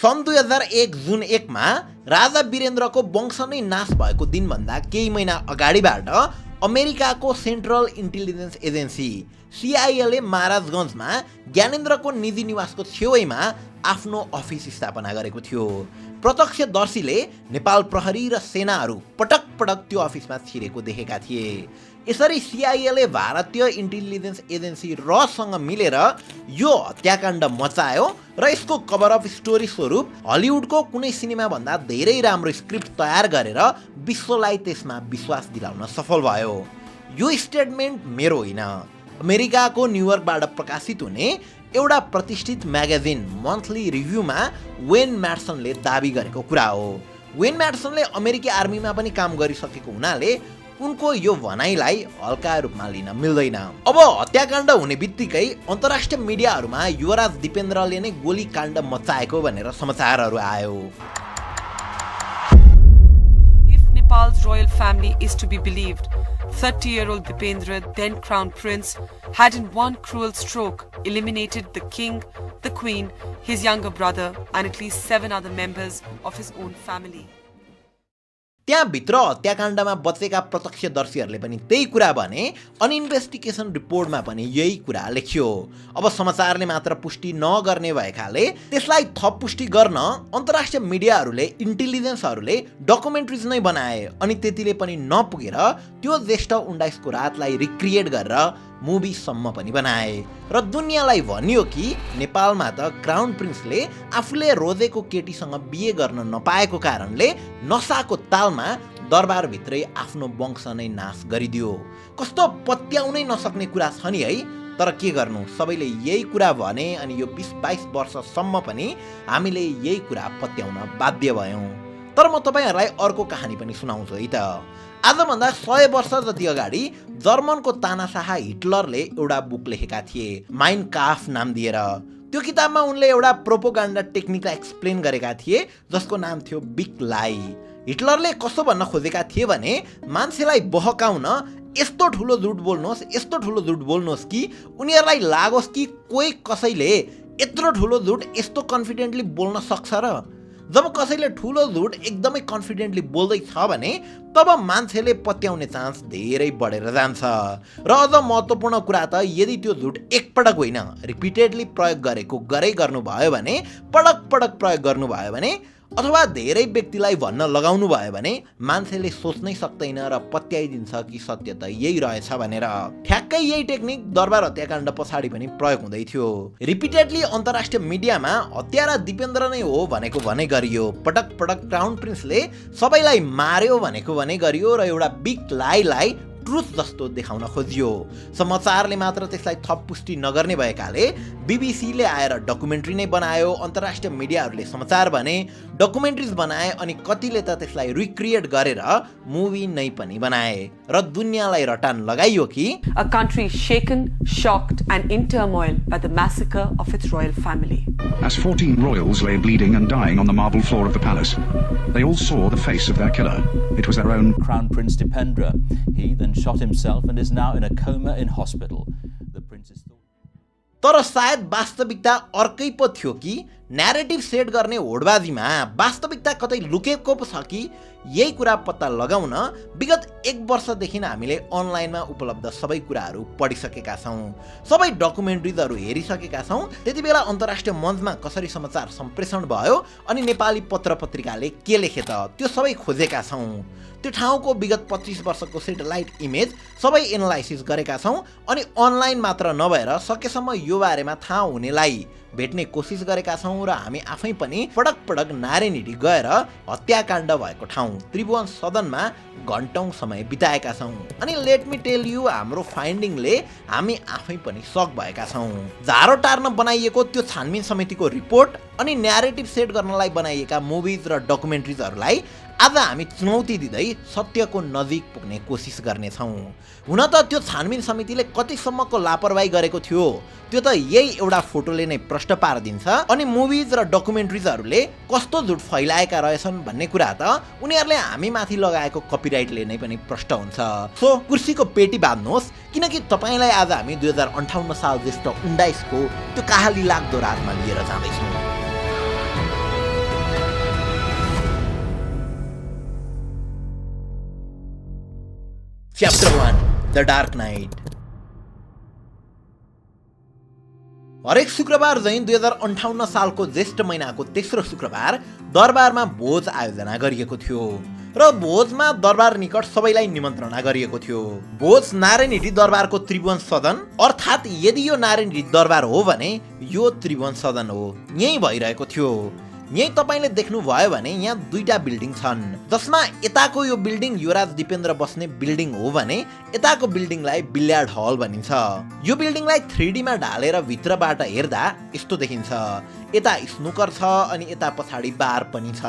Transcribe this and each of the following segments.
सन् 2001 जुन 1 मा राजा वीरेन्द्रको वंश नै नाश भएको दिनभन्दा केही महिना अगाडिबाट अमेरिकाको सेन्ट्रल इन्टेलिजेन्स एजेन्सी CIA महाराजगञ्जमा ज्ञानेन्द्रको निजी निवासको छेउैमा आफ्नो अफिस स्थापना गरेको थियो। प्रत्यक्षदर्शीले नेपाल प्रहरी र सेनाहरू पटक पटक त्यो अफिसमा छिरेको देखेका थिए। यसरी CIA भारतीय इन्टेलिजेन्स एजेन्सी रसँग मिलेर यो हत्याकाण्ड मचायो र यसको कभर अफ स्टोरी स्वरूप हलिउडको कुनै सिनेमाभन्दा धेरै राम्रो स्क्रिप्ट तयार गरेर विश्वलाई त्यसमा विश्वास दिलाउन सफल भयो। यो स्टेटमेन्ट मेरो होइन, अमेरिकाको न्युयोर्कबाट प्रकाशित हुने एउटा प्रतिष्ठित म्यागजिन मन्थली रिभ्यूमा वेन म्याटसनले दाबी गरेको कुरा हो। वेन म्याटसनले अमेरिकी आर्मीमा पनि काम गरिसकेको हुनाले उनको यो भनाइलाई हल्का रूपमा लिन मिल्दैन। अब हत्याकाण्ड हुने बित्तिकै अन्तर्राष्ट्रिय मिडियाहरूमा युवराज दिपेन्द्रले नै गोलीकाण्ड मचाएको भनेर समाचारहरू आयो। If Nepal's royal family is to be believed, 30-year-old Dipendra, then crown prince, had in one cruel stroke eliminated the king, the queen, his younger brother, and at least 7 other members of his own family. त्यहाँभित्र हत्याकाण्डमा बचेका प्रत्यक्षदर्शीहरूले पनि त्यही कुरा भने अनि investigation रिपोर्टमा पनि यही कुरा लेखियो। अब समाचारले मात्र पुष्टि नगर्ने भएकाले त्यसलाई थप पुष्टि गर्न अन्तर्राष्ट्रिय मिडियाहरूले इन्टेलिजेन्सहरूले डकुमेन्ट्रिज नै बनाए अनि त्यतिले पनि नपुगेर त्यो ज्येष्ठ 19 को रातलाई रिक्रिएट गरेर मुभीसम्म पनि बनाए र दुनियाँलाई भनियो कि नेपालमा त क्राउन प्रिन्सले आफूले रोजेको केटीसँग बिहे गर्न नपाएको कारणले नसाको तालमा दरबारभित्रै आफ्नो वंश नै नाश गरिदियो। कस्तो पत्याउनै नसक्ने कुरा छ नि है। तर के गर्नु, सबैले यही कुरा भने अनि यो 20-22 वर्षसम्म पनि हामीले यही कुरा पत्याउन बाध्य भयौँ। तर म तपाईहरुलाई अर्को कहानी पनि सुनाउँछु है त। आजभन्दा 100 वर्ष जति अगाडि जर्मनको तानाशाह हिटलरले एउटा बुक लेखेका थिए, माइन काम्फ नाम दिएर। त्यो किताबमा उनले एउटा प्रोपोगन्डा टेक्निकलाई एक्सप्लेन गरेका थिए जसको नाम थियो बिग लाई। हिटलरले कस्तो भन्न खोजेका थिए भने मान्छेलाई बहकाउन यस्तो ठुलो झुट बोल्नुहोस्, यस्तो ठुलो झुट बोल्नुहोस् कि उनीहरूलाई लागोस् कि कोही कसैले यत्रो ठुलो झुट यस्तो कन्फिडेन्टली बोल्न सक्छ र। जब कसैले ठुलो झुट एकदमै कन्फिडेन्टली बोल्दैछ भने तब मान्छेले पत्याउने चान्स धेरै बढेर जान्छ। र अझ महत्त्वपूर्ण कुरा त यदि त्यो झुट एकपटक होइन रिपिटेडली प्रयोग गरै गर्नुभयो भने, पटक पटक प्रयोग गर्नुभयो भने अथवा धेरै व्यक्तिलाई भन्न लगाउनु भयो भने मान्छेले सोच्नै सक्दैन र पत्याइदिन्छ कि सत्य त यही रहेछ भनेर। ठ्याक्कै यही टेक्निक दरबार हत्याकाण्ड पछाडि पनि प्रयोग हुँदै थियो। रिपिटेडली अन्तर्राष्ट्रिय मिडियामा हत्यारा दिपेन्द्र नै हो भनेको भने गरियो, पटक पटक क्राउन प्रिन्सले सबैलाई मार्यो भनेको भने गरियो र एउटा बिग लाईलाई ट्रुथ जस्तो देखाउन खोजियो। समाचारले मात्र त्यसलाई थप पुष्टि नगर्ने भएकाले बीबीसीले आएर डकुमेन्ट्री नै बनायो, अन्तर्राष्ट्रिय मिडियाहरूले समाचार भने, डकुमेन्ट्रिज बनाए अनि कतिले त त्यसलाई रिक्रिएट गरेर मुभी नै पनि बनाए र दुनियाँलाई रटान लगाइयो कि A country shaken, shocked and in turmoil by the massacre of its royal family. As 14 royals lay bleeding and dying on the marble floor of the palace, they all saw the face of their killer. It was their own Crown Prince Dipendra. He then shot himself and is now in a coma in hospital. The prince is तर सायद वास्तविकता अर्कै पो थियो कि narrative set गर्ने होडबाजीमा वास्तविकता कतै लुकेको पो छ कि यही कुरा पत्ता लगाउन विगत 1 वर्षदेखि हामीले अनलाइनमा उपलब्ध सबै कुराहरू पढिसकेका छौँ, सबै डकुमेन्ट्रिजहरू हेरिसकेका छौँ। त्यति बेला अन्तर्राष्ट्रिय मञ्चमा कसरी समाचार सम्प्रेषण भयो अनि नेपाली पत्र पत्रिकाले के लेखे त त्यो सबै खोजेका छौँ। त्यो ठाउँको विगत 25 वर्षको सेटेलाइट इमेज सबै एनालाइसिस गरेका छौँ अनि अनलाइन मात्र नभएर सकेसम्म यो बारेमा थाहा हुनेलाई भेट्ने कोसिस गरेका छौँ र हामी आफै पनि पटक पटक नारायणहिटी गएर हत्याकाण्ड भएको ठाउँ त्रिभुवन सदनमा घण्टौं समय बिताएका छौँ। अनि लेट मी टेल यु, हाम्रो फाइन्डिङले हामी आफै पनि सक भएका छौँ। झारो टार्न बनाइएको त्यो छानबिन समितिको रिपोर्ट अनि न्यारेटिभ सेट गर्नलाई बनाइएका मुभिज र डकुमेन्ट्रिजहरूलाई आज हामी चुनौती दिँदै सत्यको नजिक पुग्ने कोसिस गर्नेछौँ। हुन त त्यो छानबिन समितिले कतिसम्मको लापरवाही गरेको थियो त्यो त यही एउटा फोटोले नै प्रश्न पारिदिन्छ। अनि मुभिज र डकुमेन्ट्रिजहरूले कस्तो झुट फैलाएका रहेछन् भन्ने कुरा त उनीहरूले हामी माथि लगाएको कपिराइटले नै पनि प्रश्न हुन्छ। सो कुर्सीको पेटी बाँध्नुहोस्, किनकि तपाईँलाई आज हामी 2058 साल ज्येष्ठ 19 को त्यो कहाली लाग्दो रातमा लिएर जाँदैछौँ। Chapter 1 the dark night. हरेक शुक्रबार झैं 2058 सालको ज्येष्ठ महिनाको तेस्रो शुक्रबार दरबारमा भोज आयोजना गरिएको थियो र भोजमा दरबार निकट सबैलाई निमन्त्रणा गरिएको थियो। भोज नारायणहिटी दरबारको त्रिभुवन सदन अर्थात् यदि यो नारायणहिटी दरबार हो भने यो त्रिभुवन सदन हो, यही भइरहेको थियो। यही तपाईले देख्नुभयो भने यहाँ दुईटा बिल्डिङ छन्, जसमा यताको यो बिल्डिङ युवराज दिपेन्द्र बस्ने बिल्डिङ हो भने यताको बिल्डिङलाई बिलियार्ड हल भनिन्छ। यो बिल्डिङलाई 3D मा ढालेर भित्रबाट हेर्दा यस्तो देखिन्छ। यता स्नुकर छ अनि यता पछाडि बार पनि छ।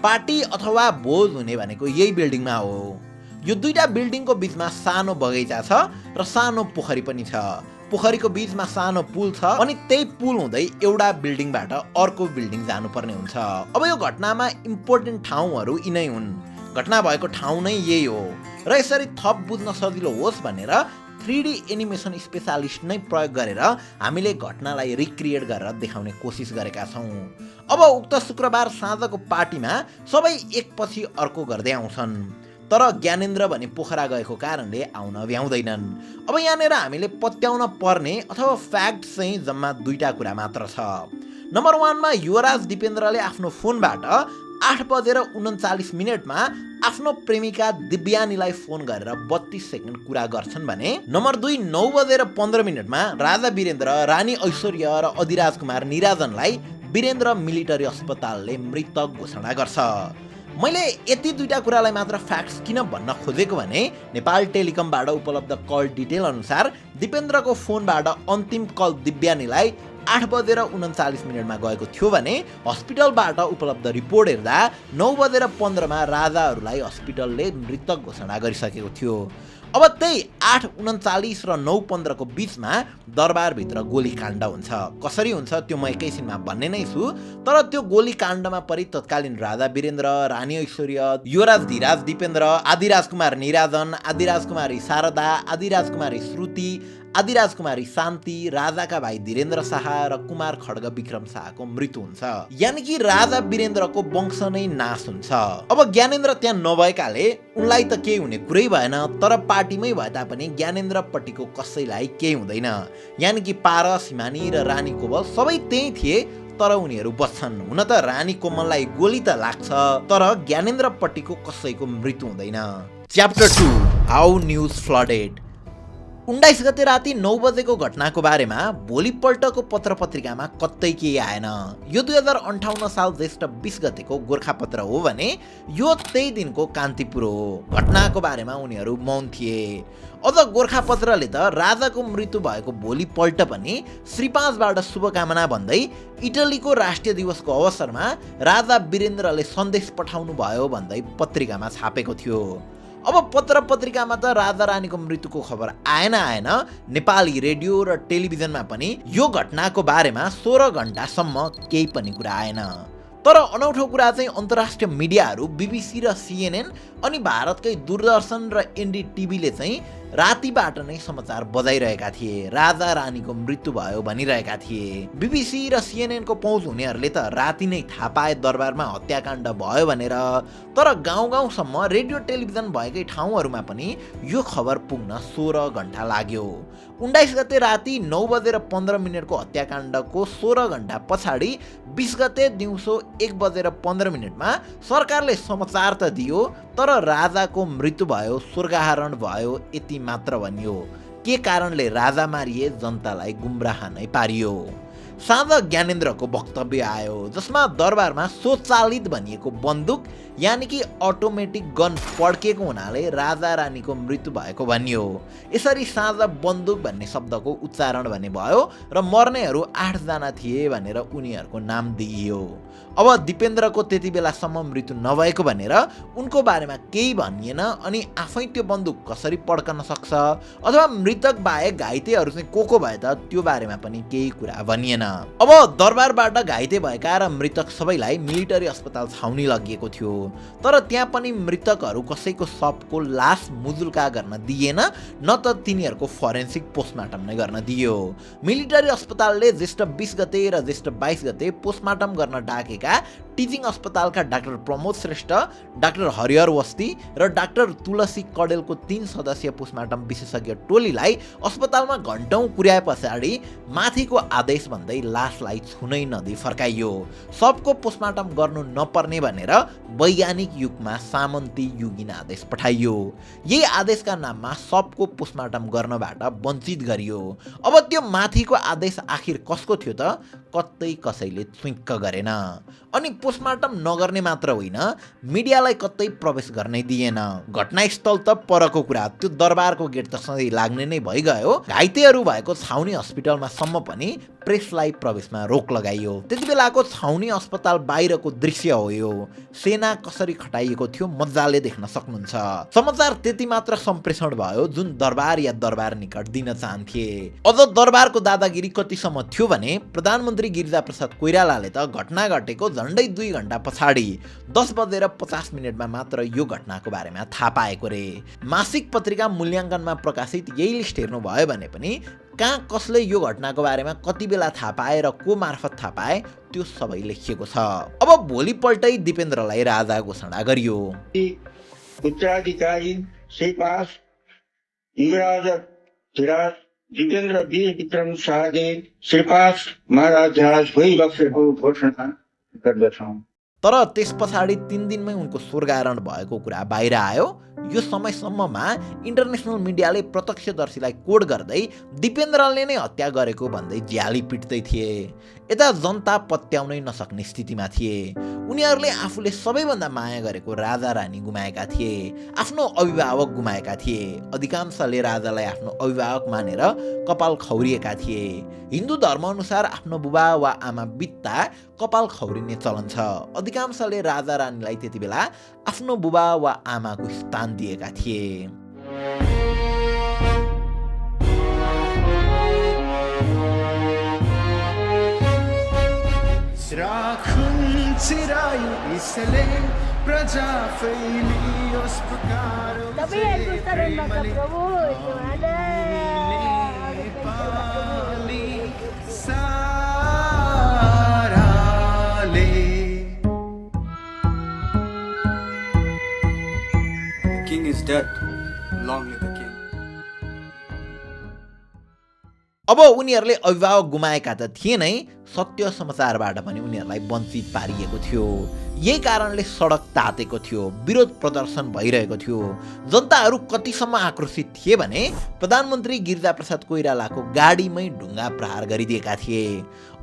पार्टी अथवा भोज हुने भनेको यही बिल्डिङमा हो। यो दुईटा बिल्डिङको बीचमा सानो बगैँचा छ र सानो पोखरी पनि छ। पोखरीको बीचमा सानो पुल छ अनि त्यही पुल हुँदै एउटा बिल्डिङबाट अर्को बिल्डिङ जानुपर्ने हुन्छ। अब यो घटनामा इम्पोर्टेन्ट ठाउँहरू यिनै हुन्। घटना भएको ठाउँ नै यही हो र यसरी थप बुझ्न सजिलो होस् भनेर 3D एनिमेसन स्पेशलिस्ट नै प्रयोग गरेर हामीले घटनालाई रिक्रिएट गरेर देखाउने कोसिस गरेका छौँ। अब उक्त शुक्रबार साँझको पार्टीमा सबै एकपछि अर्को गर्दै आउँछन्, तर ज्ञानेन्द्र भने पोखरा गएको कारणले आउन भ्याउँदैनन्। अब यहाँनिर हामीले पत्याउन पर्ने अथवा फ्याक्ट चाहिँ जम्मा दुईटा कुरा मात्र छ। नम्बर 1 मा युवराज दिपेन्द्रले आफ्नो फोनबाट 8:39 आफ्नो प्रेमिका दिव्यानीलाई फोन गरेर 32 सेकेन्ड कुरा गर्छन् भने नम्बर 2 9:15 राजा वीरेन्द्र, रानी ऐश्वर्य र अधिराज कुमार निराजनलाई वीरेन्द्र मिलिटरी अस्पतालले मृत घोषणा गर्छ। मैले यति दुईटा कुरालाई मात्र फ्याक्ट्स किन भन्न खोजेको भने नेपाल टेलिकमबाट उपलब्ध कल डिटेल अनुसार दिपेन्द्रको फोनबाट अन्तिम कल दिव्यानीलाई 8:39 गएको थियो भने हस्पिटलबाट उपलब्ध रिपोर्ट हेर्दा 9:15 राजाहरूलाई हस्पिटलले मृतक घोषणा गरिसकेको थियो। अब त्यही 8:39 र 9:15 को बीचमा दरबारभित्र गोलीकाण्ड हुन्छ। कसरी हुन्छ त्यो म एकैछिनमा भन्ने नै छु, तर त्यो गोलीकाण्डमा परि तत्कालीन राजा वीरेन्द्र, रानी ऐश्वर्य, युवराज धीराज दिपेन्द्र, आदिराज कुमार निराजन, आदिराज कुमारी शारदा, आदिराज कुमारी श्रुति, आदिराज कुमारी शान्ति, राजाका भाइ धीरेन्द्र शाह र कुमार खड्ग विक्रम शाहको मृत्यु हुन्छ। यानि कि राजा वीरेन्द्रको वंश नै नाश हुन्छ। अब ज्ञानेन्द्र त्यहाँ नभएकाले उनलाई त केही हुने कुरै भएन, तर पार्टीमै भए तापनि ज्ञानेन्द्रपट्टिको कसैलाई केही हुँदैन। यानि कि पारस, हिमानी र रानी कोमल सबै त्यही थिए, तर उनीहरू बच्छन्। हुन त रानी कोमललाई गोली त लाग्छ, तर ज्ञानेन्द्रपट्टिको कसैको मृत्यु हुँदैन। Chapter 2 how news flooded. 19 गते राति 9 बजेको घटनाको बारेमा भोलिपल्टको पत्रपत्रिकामा कतै केही आएन। यो 2058 साल ज्येष्ठ 20 गतेको गोर्खापत्र हो भने यो त्यही दिनको कान्तिपुर हो। घटनाको बारेमा उनीहरू मौन थिए। अझ गोर्खापत्रले त राजाको मृत्यु भएको भोलिपल्ट पनि श्रीपाँचबाट शुभकामना भन्दै इटलीको राष्ट्रिय दिवसको अवसरमा राजा वीरेन्द्रले सन्देश पठाउनु भयो भन्दै पत्रिकामा छापेको थियो। अब पत्रिकामा त राजा रानीको मृत्युको खबर आएन, नेपाली रेडियो र टेलिभिजनमा पनि यो घटनाको बारेमा 16 घण्टासम्म केही पनि कुरा आएन। तर अनौठो कुरा चाहिँ अन्तर्राष्ट्रिय मिडियाहरू BBC र CNN अनि भारतकै दूरदर्शन र NDTVले चाहिँ रातिबाट नै समाचार बजाइरहेका थिए। राजा रानीको मृत्यु भयो भनिरहेका थिए। BBC र CNN को पहुँच हुनेहरूले त राति नै थाहा पाए दरबारमा हत्याकाण्ड भयो भनेर, तर गाउँ-गाउँसम्म रेडियो टेलिभिजन भएकै ठाउँहरूमा पनि यो खबर पुग्न 16 घण्टा लाग्यो। 19 गते राति 9:15 को हत्याकाण्डको 16 घण्टा पछाडि 20 गते दिउँसो 1:15 सरकारले समाचार त दियो, तर राजाको मृत्यु भयो, स्वर्गारोहण भयो यति मात्र भनियो। के कारणले राजा मारिए जनतालाई गुमराह नै पारियो। साँझ ज्ञानेन्द्रको वक्तव्य आयो, जसमा दरबारमा स्वचालित भनिएको बन्दुक यानि कि अटोमेटिक गन पड्केको हुनाले राजा रानीको मृत्यु भएको भनियो। यसरी साँझ बन्दुक भन्ने शब्दको उच्चारण भने भयो र मर्नेहरू 8 जना थिए भनेर उनीहरूको नाम दिइयो। अब दिपेन्द्रको त्यति बेलासम्म मृत्यु नभएको भनेर उनको बारेमा केही भनिएन अनि आफै त्यो बन्दुक कसरी पड्कन सक्छ अथवा मृतक बाहेक घाइतेहरू चाहिँ को भए त त्यो बारेमा पनि केही कुरा भनिएन। अब दरबारबाट घाइते भएका र मृतक सबैलाई मिलिटरी अस्पताल छाउनी लगिएको थियो, तर त्यहाँ पनि मृतकहरू कसैको शवको लास मुजुल्का गर्न दिएन, न त तिनीहरूको फोरेन्सिक पोस्टमार्टम नै गर्न दियो। मिलिटरी अस्पतालले ज्येष्ठ 20 गते र ज्येष्ठ 22 गते पोस्टमार्टम गर्न डाकेका टिचिङ अस्पतालका डाक्टर प्रमोद श्रेष्ठ, डाक्टर हरिहर वस्ती र डाक्टर तुलसी कडेलको 3 सदस्यीय पोस्टमार्टम विशेषज्ञ टोलीलाई अस्पतालमा घण्टौं कुर्याए पछाडि माथिको आदेश भन्दै लासलाई छुनै नदिई फर्काइयो। सबको पोस्टमार्टम गर्नु नपर्ने भनेर वैज्ञानिक युगमा सामन्ती युगीन आदेश पठाइयो। यही आदेशका नाममा सबको पोस्टमार्टम गर्नबाट वञ्चित गरियो। अब त्यो माथिको आदेश आखिर कसको थियो त? कतै कसैले चुइक्क गरेन। अनि पोस्टमार्टम नगर्ने मात्र होइन, मिडियालाई कतै प्रवेश गर्नै दिएन। घटनास्थल त परको कुरा, त्यो दरबारको गेट त सधैँ लाग्ने नै भइगयो। घाइतेहरू भएको छाउनी हस्पिटलमा सम्म पनि प्रेसलाई प्रवेशमा रोक लगाइयो। त्यति बेलाको छाउनी अस्पताल बाहिरको दृश्य हो यो। सेना कसरी खटाइएको थियो मजाले देख्न सक्नुहुन्छ। समाचार त्यति मात्र सम्प्रेषण भयो जुन दरबार या दरबार निकट दिन चाहन्थे। अझ दरबारको दादागिरी कतिसम्म थियो भने प्रधानमन्त्री गिरिजाप्रसाद कोइरालाले त घटना घटेको झन्डै 2 घण्टा पछाडि 10:50 मात्र यो घटनाको बारेमा थाहा पाएको रे। मासिक पत्रिका मूल्याङ्कनमा प्रकाशित यही लिस्ट हेर्नु भयो भने पनि कहाँ कसले यो घटनाको बारेमा कति बेला थाहा पाए र को मार्फत थाहा पाए त्यो सबै लेखिएको छ। अब भोलिपल्टै दिपेन्द्रलाई राजा घोषणा गरियो। उत्तराधिकारी श्रीपास युवराज धिराज जितेन्द्र वीर विक्रम शाहले श्रीपास महाराज भइबसेको घोषणा गर्दछौँ। तर त्यस पछाडि 3 दिनमै उनको स्वर्गारोहण भएको कुरा बाहिर आयो। यो समयसम्ममा इन्टरनेसनल मिडियाले प्रत्यक्षदर्शीलाई कोड गर्दै दिपेन्द्रले नै हत्या गरेको भन्दै झ्याली पिट्दै थिए। यता जनता पत्याउनै नसक्ने स्थितिमा थिए। उनीहरूले आफूले सबैभन्दा माया गरेको राजा रानी गुमाएका थिए, आफ्नो अभिभावक गुमाएका थिए। अधिकांशले राजालाई आफ्नो अभिभावक मानेर कपाल खौरिएका थिए। हिन्दू धर्मअनुसार आफ्नो बुबा वा आमा बित्दा कपाल खौरिने चलन छ। अधिकांशले राजा रानीलाई त्यति बेला आफ्नो बुबा वा आमाको स्थान दिएका थिए। King is dead. Long live the king. अब उनीहरूले अभिभावक गुमाएका त थिए नै, सत्य समाचारबाट पनि उनीहरूलाई वञ्चित पारिएको थियो। यही कारणले सडक तातेको थियो, विरोध प्रदर्शन भइरहेको थियो। जनताहरू कतिसम्म आक्रोशित थिए भने प्रधानमन्त्री गिरिजाप्रसाद कोइरालाको गाडीमै ढुङ्गा प्रहार गरिदिएका थिए।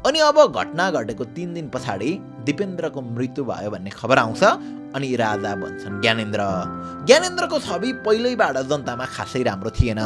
अनि अब घटना घटेको 3 दिन पछाडि दिपेन्द्रको मृत्यु भयो भन्ने खबर आउँछ। अनि राजा बन्छन् ज्ञानेन्द्र। ज्ञानेन्द्रको छवि पहिल्यैबाट जनतामा खासै राम्रो थिएन।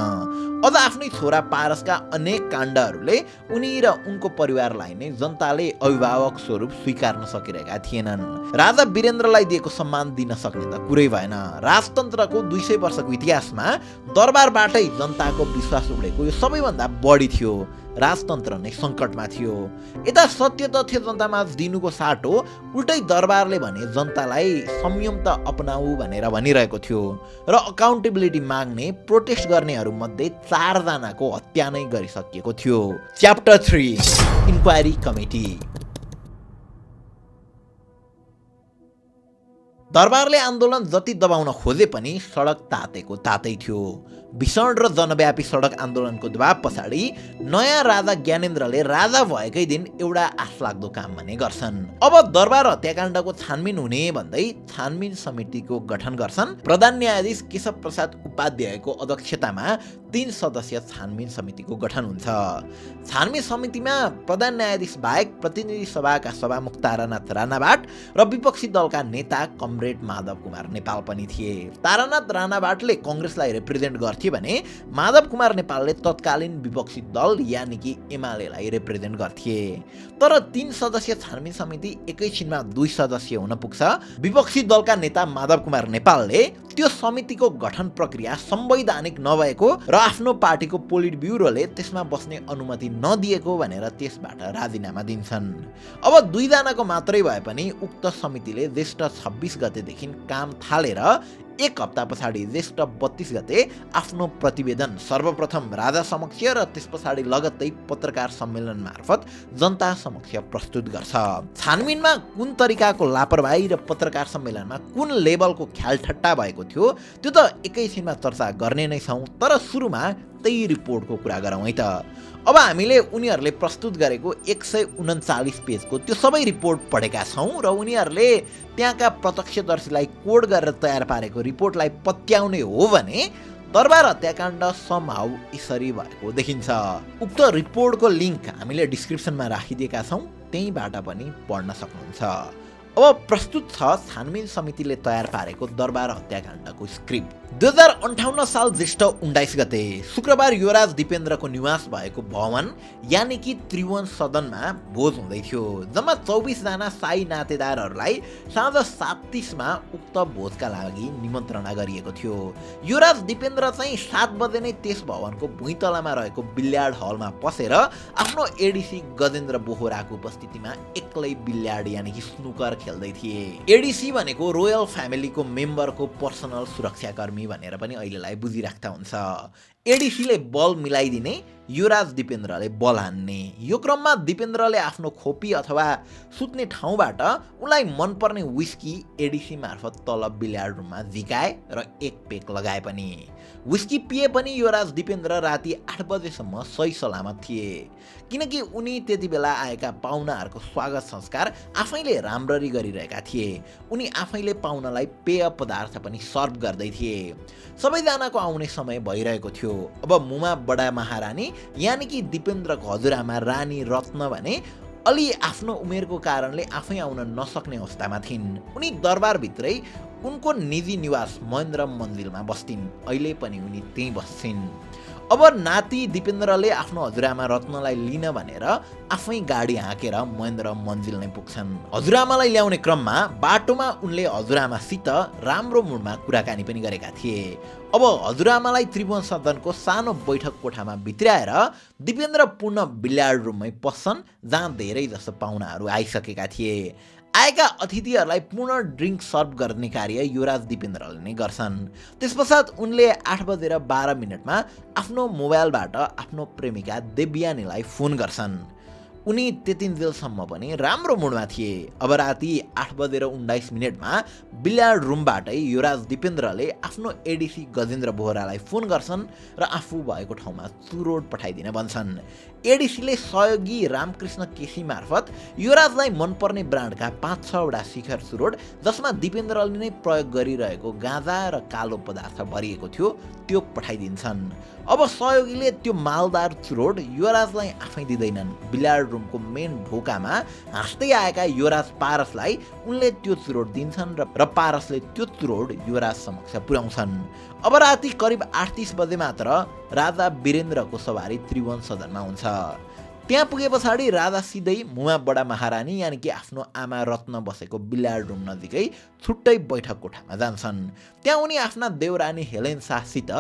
अझ आफ्नै छोरा पारसका अनेक काण्डहरूले उनी र उनको परिवारलाई नै जनताले अभिभावक स्वरूप स्वीकार्न सकिरहेका थिएनन्। राजा वीरेन्द्रलाई दिएको सम्मान दिन सक्ने त कुरै भएन। राजतन्त्रको 200 वर्षको इतिहासमा दरबारबाटै जनताको विश्वास उडेको यो सबैभन्दा बढी थियो। राजतन्त्र नै सङ्कटमा थियो। यता सत्य तथ्य जनतामा दिनुको साटो उल्टै दरबारले भने जनतालाई संयम त अपनाऊ भनेर भनिरहेको थियो र अकाउन्टेबिलिटी माग्ने प्रोटेस्ट गर्नेहरू मध्ये 4 जनाको हत्या नै गरिसकिएको थियो। Chapter 3 inquiry committee. दरबारले आन्दोलन जति दबाउन खोजे पनि सडक तातेको तातै थियो। भीषण र जनव्यापी सडक आन्दोलनको दबाव पछाडि नयाँ राजा ज्ञानेन्द्रले राजा भएकै दिन एउटा आशलाग्दो काम भने गर्छन्। अब दरबार हत्याकाण्डको छानबिन हुने भन्दै छानबिन समितिको गठन गर्छन्। प्रधान न्यायाधीश केशव प्रसाद उपाध्यायको अध्यक्षतामा 3 सदस्यीय छानबिन समितिको गठन हुन्छ। छानबिन समितिमा प्रधान न्यायाधीश बाहेक प्रतिनिधि सभाका सभामुख तारानाथ राणाबाट र विपक्षी दलका नेता कमरेड माधव कुमार नेपाल पनि थिए। तारानाथ राणाबाटले कङ्ग्रेसलाई रिप्रेजेन्ट गर्थे भने माधव कुमार नेपालले तत्कालीन विपक्षी दल यानि कि एमालेलाई रिप्रेजेन्ट गर्थे। तर 3 सदस्यीय छानबिन समिति एकैछिनमा 2 सदस्यीय हुन पुग्छ। विपक्षी दलका नेता माधव कुमार नेपालले त्यो समितिको गठन प्रक्रिया संवैधानिक नभएको र आफ्नो पार्टीको पोलिट ब्युरोले त्यसमा बस्ने अनुमति नदिएको भनेर त्यसबाट राजीनामा दिन्छन्। अब 2 जनाको मात्रै भए पनि उक्त समितिले ज्येष्ठ 26 गतेदेखि काम थालेर एक हप्ता पछाडि ज्येष्ठ 32 गते आफ्नो प्रतिवेदन सर्वप्रथम राजा समक्ष र त्यस पछाडि लगत्तै पत्रकार सम्मेलन मार्फत जनता समक्ष प्रस्तुत गर्छ। छानबिनमा कुन तरिकाको लापरवाही र पत्रकार सम्मेलनमा कुन लेभलको ख्यालठट्टा भएको थियो त्यो त एकैछिनमा चर्चा गर्ने नै छौँ, तर सुरुमा त्यही रिपोर्टको कुरा गरौँ है त। अब हामीले उनीहरूले प्रस्तुत गरेको 139 पेजको त्यो सबै रिपोर्ट पढेका छौँ र उनीहरूले त्यहाँका प्रत्यक्षदर्शीलाई कोड गरेर तयार पारेको रिपोर्टलाई पत्याउने हो भने दरबार हत्याकाण्ड समहाउ यसरी भएको देखिन्छ। उक्त रिपोर्टको लिङ्क हामीले डिस्क्रिप्सनमा राखिदिएका छौँ, त्यहीँबाट पनि पढ्न सक्नुहुन्छ। अब प्रस्तुत छ छानबिन समितिले तयार पारेको दरबार हत्याकाण्डको स्क्रिप्ट। 2058 साल ज्येष्ठ 19 गते शुक्रबार युवराज दिपेन्द्रको निवास भएको भवन यानि कि त्रिभुवन सदनमा भोज हुँदै थियो। जम्मा 24 जना साई नातेदारहरूलाई साँझ 7:30 मा उक्त भोजका लागि निमन्त्रणा गरिएको थियो। युवराज दिपेन्द्र चाहिँ 7 बजे नै त्यस भवनको भुइँतलामा रहेको बिल्यार्ड हलमा पसेर आफ्नो एडिसी गजेन्द्र बोहराको उपस्थितिमा एक्लै बिल्यार्ड यानि कि स्नुकर खेल्दै थिए। एडिसी भनेको रोयल फ्यामिलीको मेम्बरको पर्सनल सुरक्षाकर्मी भनेर पनि अहिलेलाई बुझिराख्दा हुन्छ। एडिसीले बल मिलाइदिने, युवराज दिपेन्द्रले बल हान्ने। यो क्रममा दिपेन्द्रले आफ्नो खोपी अथवा सुत्ने ठाउँबाट उनलाई मनपर्ने विस्की एडिसी मार्फत तल बिल्यार्ड रुममा झिकाए र एक पेक लगाए पनि। विस्की पिए पनि युवराज दिपेन्द्र राति 8 बजेसम्म सही सलामत थिए, किनकि उनी त्यति बेला आएका पाहुनाहरूको स्वागत संस्कार आफैले राम्ररी गरिरहेका थिए। उनी आफैले पाहुनालाई पेय पदार्थ पनि सर्भ गर्दै थिए। सबैजनाको आउने समय भइरहेको थियो। अब मुमा बडा महारानी यानि कि दिपेन्द्रको हजुरआमा रानी रत्न भने अलि आफ्नो उमेरको कारणले आफै आउन नसक्ने अवस्थामा थिइन्। उनी दरबारभित्रै उनको निजी निवास महेन्द्र मन्दिरमा बस्थिन्। अहिले पनि उनी त्यहीँ बस्छिन्। अब नाति दिपेन्द्रले आफ्नो हजुरआमा रत्नलाई लिन भनेर आफै गाडी हाँकेर महेन्द्र मन्जिल नै पुग्छन्। हजुरआमालाई ल्याउने क्रममा बाटोमा उनले हजुरआमासित राम्रो मुडमा कुराकानी पनि गरेका थिए। अब हजुरआमालाई त्रिभुवन सदनको सानो बैठक कोठामा भित्राएर दिपेन्द्र पूर्ण बिल्यार्ड रुममै पस्छन्, जहाँ धेरै जसो पाहुनाहरू आइसकेका थिए। आएका अतिथिहरूलाई पूर्ण ड्रिङ्क सर्भ गर्ने कार्य युवराज दिपेन्द्रले नै गर्छन्। त्यसपश्चात उनले 8:12 आफ्नो मोबाइलबाट आफ्नो प्रेमिका देवयानीलाई फोन गर्छन्। उनी त्यतिन्जेलसम्म पनि राम्रो मुडमा थिए। अब राति 8:19 बिल्यार्ड रुमबाटै युवराज दिपेन्द्रले आफ्नो एडिसी गजेन्द्र बोहरालाई फोन गर्छन् र आफू भएको ठाउँमा चुरोट पठाइदिन भन्छन्। एडिसीले सहयोगी रामकृष्ण केसी मार्फत युवराजलाई मनपर्ने ब्रान्डका 5-6 वटा शिखर चुरोट, जसमा दिपेन्द्रले नै प्रयोग गरिरहेको गाँजा र कालो पदार्थ भरिएको थियो, त्यो पठाइदिन्छन्। अब सहयोगीले त्यो मालदार चुरोट युवराजलाई आफै दिँदैनन्। बिल्यार्ड रुमको मेन ढोकामा हाँस्दै आएका युवराज पारसलाई उनले त्यो चुरोट दिन्छन् र पारसले त्यो चुरोट युवराज समक्ष पुर्याउँछन्। अब राति करिब 8:30 बजे मात्र राजा वीरेन्द्रको सवारी त्रिभुवन सदनमा हुन्छ। त्यहाँ पुगे पछाडि राजा सिधै मुमा बडा महारानी यानि कि आफ्नो आमा रत्न बसेको बिल्यार्ड रुम नजिकै छुट्टै बैठक कोठामा जान्छन्। त्यहाँ उनी आफ्ना देवरानी हेलेन शाहसित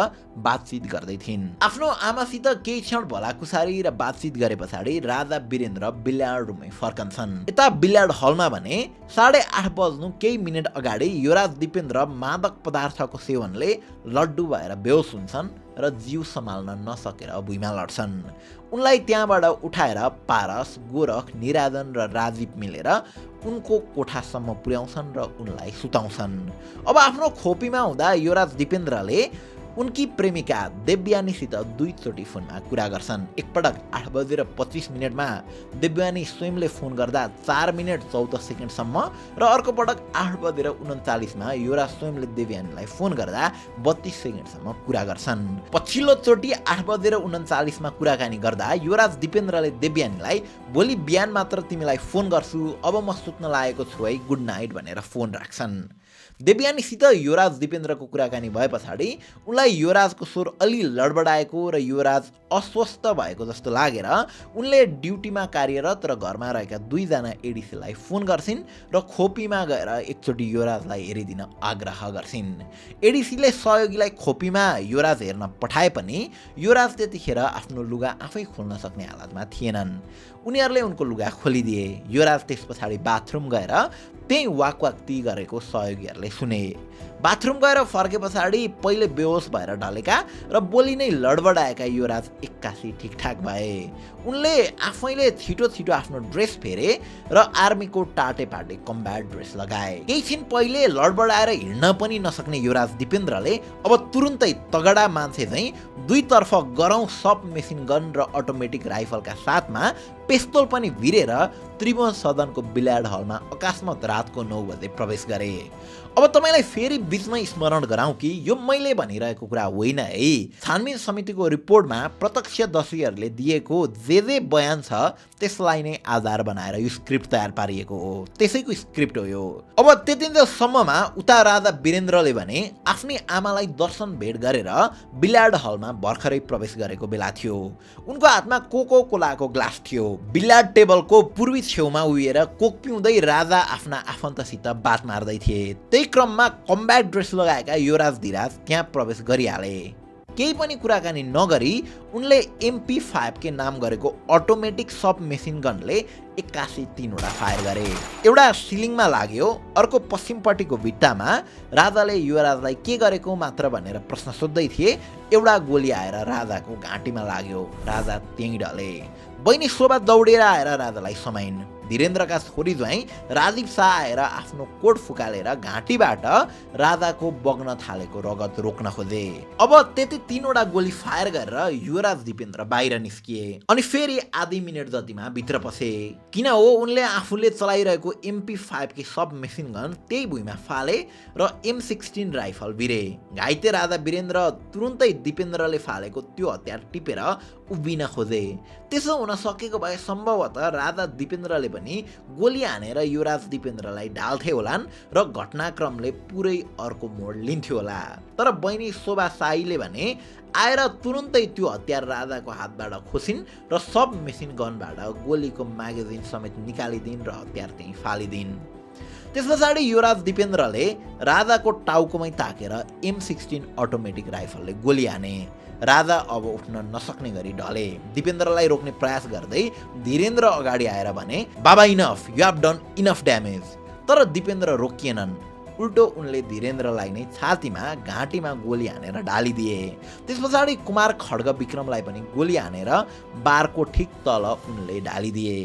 बातचित गर्दै थिइन्। आफ्नो आमासित केही क्षण भलाकुसारी र बातचित गरे पछाडि राजा वीरेन्द्र बिल्यार्ड रुममै फर्कन्छन्। यता बिल्यार्ड हलमा भने 8:30 बज्नु केही मिनेट अगाडि युवराज दिपेन्द्र मादक पदार्थको सेवनले लड्डु भएर बेहोस हुन्छन् र जीव सम्हाल्न नसकेर भुइँमा लड्छन्। उनलाई त्यहाँबाट उठाएर पारस, गोरख, निराजन र राजीव मिलेर उनको कोठासम्म पुर्याउँछन् र उनलाई सुताउँछन्। अब आफ्नो खोपीमा हुँदा युवराज दिपेन्द्रले उनकी प्रेमिका देवयानीसित 2 चोटि फोनमा कुरा गर्छन्। एकपटक 8:25 देवयानी स्वयंले फोन गर्दा 4 मिनेट 14 सेकेन्डसम्म र अर्को पटक 8:39 युवराज स्वयंले देवयानीलाई फोन गर्दा 32 सेकेन्डसम्म कुरा गर्छन्। पछिल्लो चोटि 8:39 कुराकानी गर्दा युवराज दिपेन्द्रले देवयानीलाई भोलि बिहान मात्र तिमीलाई फोन गर्छु, अब म सुत्न लागेको छु है, गुड नाइट भनेर फोन राख्छन्। देवयानीसित युवराज दिपेन्द्रको कुराकानी भए पछाडि उनलाई युवराजको स्वर अलि लडबडाएको र युवराज अस्वस्थ भएको जस्तो लागेर उनले ड्युटीमा कार्यरत र घरमा रहेका 2 जना एडिसीलाई फोन गर्छिन् र खोपीमा गएर एकचोटि युवराजलाई हेरिदिन आग्रह गर्छिन्। एडिसीले सहयोगीलाई खोपीमा युवराज हेर्न पठाए पनि युवराज त्यतिखेर आफ्नो लुगा आफै खोल्न सक्ने हालतमा थिएनन्। उनीहरूले उनको लुगा खोलिदिए। युवराज त्यस पछाडि बाथरुम गएर त्यही वाकवाक्ती गरेको सहयोगीहरूले सुने। बाथरुम गएर फर्के पछाडि पहिले बेहोस भएर ढलेका र बोली नै लडबडाएका युवराज एक्कासी ठिकठाक भए। उनले आफैले छिटो छिटो आफ्नो ड्रेस फेरे र आर्मीको टाटेपाटे कम्ब्याट ड्रेस लगाए। केही छिन पहिले लडबडाएर हिँड्न पनि नसक्ने युवराज दिपेन्द्रले अब तुरुन्तै तगडा मान्छे झैँ दुईतर्फ गरौँ सब मेसिन गन र अटोमेटिक राइफलका साथमा पेस्तोल पनि भिरेर त्रिभुवन सदनको बिल्यार्ड हलमा अकस्मात रातको 9 बजे प्रवेश गरे। अब तपाईँलाई फेरि बिचमै स्मरण गराउँ कि यो मैले भनिरहेको कुरा होइन है। छानबिन समितिको रिपोर्टमा प्रत्यक्षदर्शीहरूले दिएको जे बयान छ त्यसलाई नै आधार बनाएर यो स्क्रिप्ट तयार पारिएको हो। त्यसैको स्क्रिप्ट हो यो। अब त्यतिन्जेलसम्ममा उता राजा वीरेन्द्रले भने आफ्नै आमालाई दर्शन भेट गरेर बिल्यार्ड हलमा भर्खरै प्रवेश गरेको बेला थियो। उनको हातमा कोको कोलाको ग्लास थियो। बिल्यार्ड टेबलको पूर्वी छेउमा उभिएर कोक पिउँदै राजा आफ्ना आफन्तसित बात मार्दै थिए। त्यही क्रममा कम्ब्याट ड्रेस लगाएका युवराज धीराज त्यहाँ प्रवेश गरिहाले। केही पनि कुराकानी नगरी उनले MP5 के नाम गरेको अटोमेटिक सब मेसिन गनले एक्कासी 3वटा फायर गरे। एउटा सिलिङमा लाग्यो, अर्को पश्चिमपट्टिको भित्तामा। राजाले युवराजलाई के गरेको मात्र भनेर प्रश्न सोध्दै थिए। एउटा गोली आएर राजाको घाँटीमा लाग्यो। राजा त्यहीँ ढले। बहिनी शोभा दौडेर आएर राजालाई समाइन्। धीरेन्द्रका छोरी ज्वाइँ राजीव शाह आएर आफ्नो कोट फुकालेर घाँटीबाट राजाको बग्न थालेको रगत रोक्न खोजे। अब त्यति 3वटा गोली फायर गरेर युवराज दिपेन्द्र बाहिर निस्किए अनि फेरि आधी मिनट जतिमा भित्र पसे। किन हो उनले आफूले चलाइरहेको MP5 की सब मेसिन गन त्यही भुइँमा फाले र M16 राइफल भिरे। घाइते राजा वीरेन्द्र तुरुन्तै दिपेन्द्रले फालेको त्यो हतियार टिपेर उभिन खोजे। त्यसो हुन सकेको भए सम्भवतः राजा दिपेन्द्रले पनि गोली हानेर युवराज दिपेन्द्रलाई ढाल्थे होलान् र घटनाक्रमले पुरै अर्को मोड लिन्थ्यो होला। तर बहिनी शोभा शाहीले भने आएर तुरुन्तै त्यो हतियार राजाको हातबाट खोसिन् र सब मेसिन गनबाट गोलीको म्यागजिन समेत निकालिदिन् र हतियार त्यहीँ फालिदिन्। त्यस पछाडि युवराज दिपेन्द्रले राजाको टाउकोमै ताकेर M16 अटोमेटिक राइफलले गोली हाने। राजा अब उठ्न नसक्ने गरी ढले। दिपेन्द्रलाई रोक्ने प्रयास गर्दै धीरेन्द्र अगाडि आएर भने, बाबा enough, you have done enough damage. तर दिपेन्द्र रोकिएनन्। उल्टो उनले धीरेन्द्रलाई नै छातीमा घाँटीमा गोली हानेर ढालिदिए। त्यस पछाडि कुमार खड्ग विक्रमलाई पनि गोली हानेर बारको ठिक तल उनले ढालिदिए।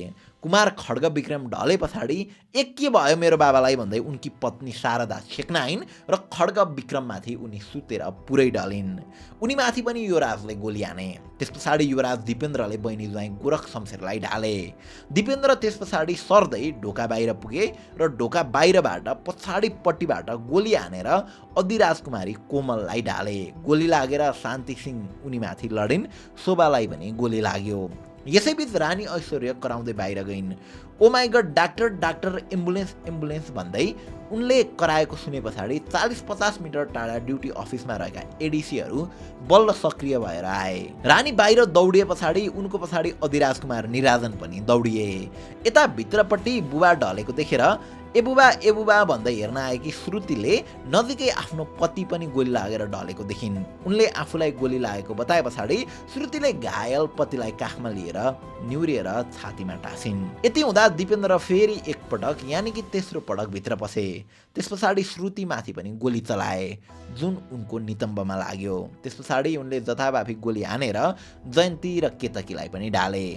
कुमार खड्ग विक्रम ढले पछाडि के भयो मेरो बाबालाई भन्दै उनकी पत्नी शारदा छेक्न आइन् र खड्ग विक्रममाथि उनी सुतेर पुरै ढलिन्। उनीमाथि पनि युवराजले गोली हाने। त्यस पछाडि युवराज दिपेन्द्रले बहिनी ज्वाइँ गोरख शमशेरलाई ढाले। दिपेन्द्र त्यस पछाडि सर्दै ढोका बाहिर पुगे र ढोका बाहिरबाट पछाडिपट्टिबाट गोली हानेर अधिराज कुमारी कोमललाई ढाले। गोली लागेर शान्ति सिंह उनीमाथि लडिन्। शोभालाई पनि गोली लाग्यो। यसैबीच रानी ऐश्वर्य कराउँदै बाहिर गइन्। Oh my God, doctor doctor, ambulance ambulance भन्दै उनले कराएको सुने पछाडि 40-50 मिटर टाढा ड्युटी अफिसमा रहेका एडिसीहरू बल्ल सक्रिय भएर आए। रानी बाहिर दौडिए पछाडि उनको पछाडि अधिराज कुमार निराजन पनि दौडिए। यता भित्रपट्टि बुबा ढलेको देखेर ए बुबा भन्दै हेर्न आएकी श्रुतिले नजिकै आफ्नो पति पनि गोली लागेर ढलेको देखिन्। उनले आफूलाई गोली लागेको बताए पछाडि श्रुतिले घायल पतिलाई काखमा लिएर निहुरिएर छातीमा टाँसिन्। यति हुँदा दिपेन्द्र फेरि एकपटक यानि कि तेस्रो पटक भित्र पसे। त्यस पछाडि श्रुतिमाथि पनि गोली चलाए जुन उनको नितम्बमा लाग्यो। त्यस पछाडि उनले जथाभावी गोली हानेर जयन्ती र केतकीलाई पनि ढाले।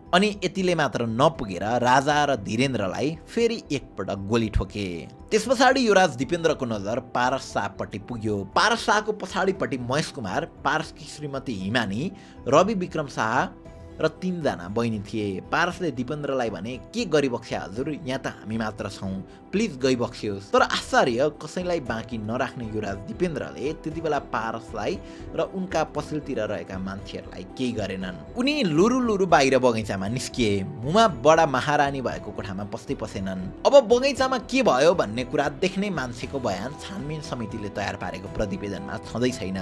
अनि यतिले मात्र नपुगेर राजा र धीरेन्द्रलाई फेरि एकपटक गोली ठोके। त्यस पछाडि युवराज दिपेन्द्रको नजर पारस शाहपट्टि पुग्यो। पारस शाहको पछाडिपट्टि महेश कुमार, पारसकी श्रीमती हिमानी, रवि विक्रम शाह र 3 जना बहिनी थिए। पारसले दिपेन्द्रलाई भने, के गरिबक्स्या हजुर, यहाँ त हामी मात्र छौँ, प्लिज गइबक्सियोस्। तर आश्चर्य, कसैलाई बाँकी नराख्ने युवराज दिपेन्द्रले त्यति बेला पारसलाई र उनका पछिल्तिर रहेका मान्छेहरूलाई केही गरेनन्। उनी लुरु बाहिर बगैँचामा निस्किए। मुमा बडा महारानी भएको कोठामा बस्दै पसेनन्। अब बगैँचामा के भयो भन्ने कुरा देख्ने मान्छेको बयान छानबिन समितिले तयार पारेको प्रतिवेदनमा छँदै छैन।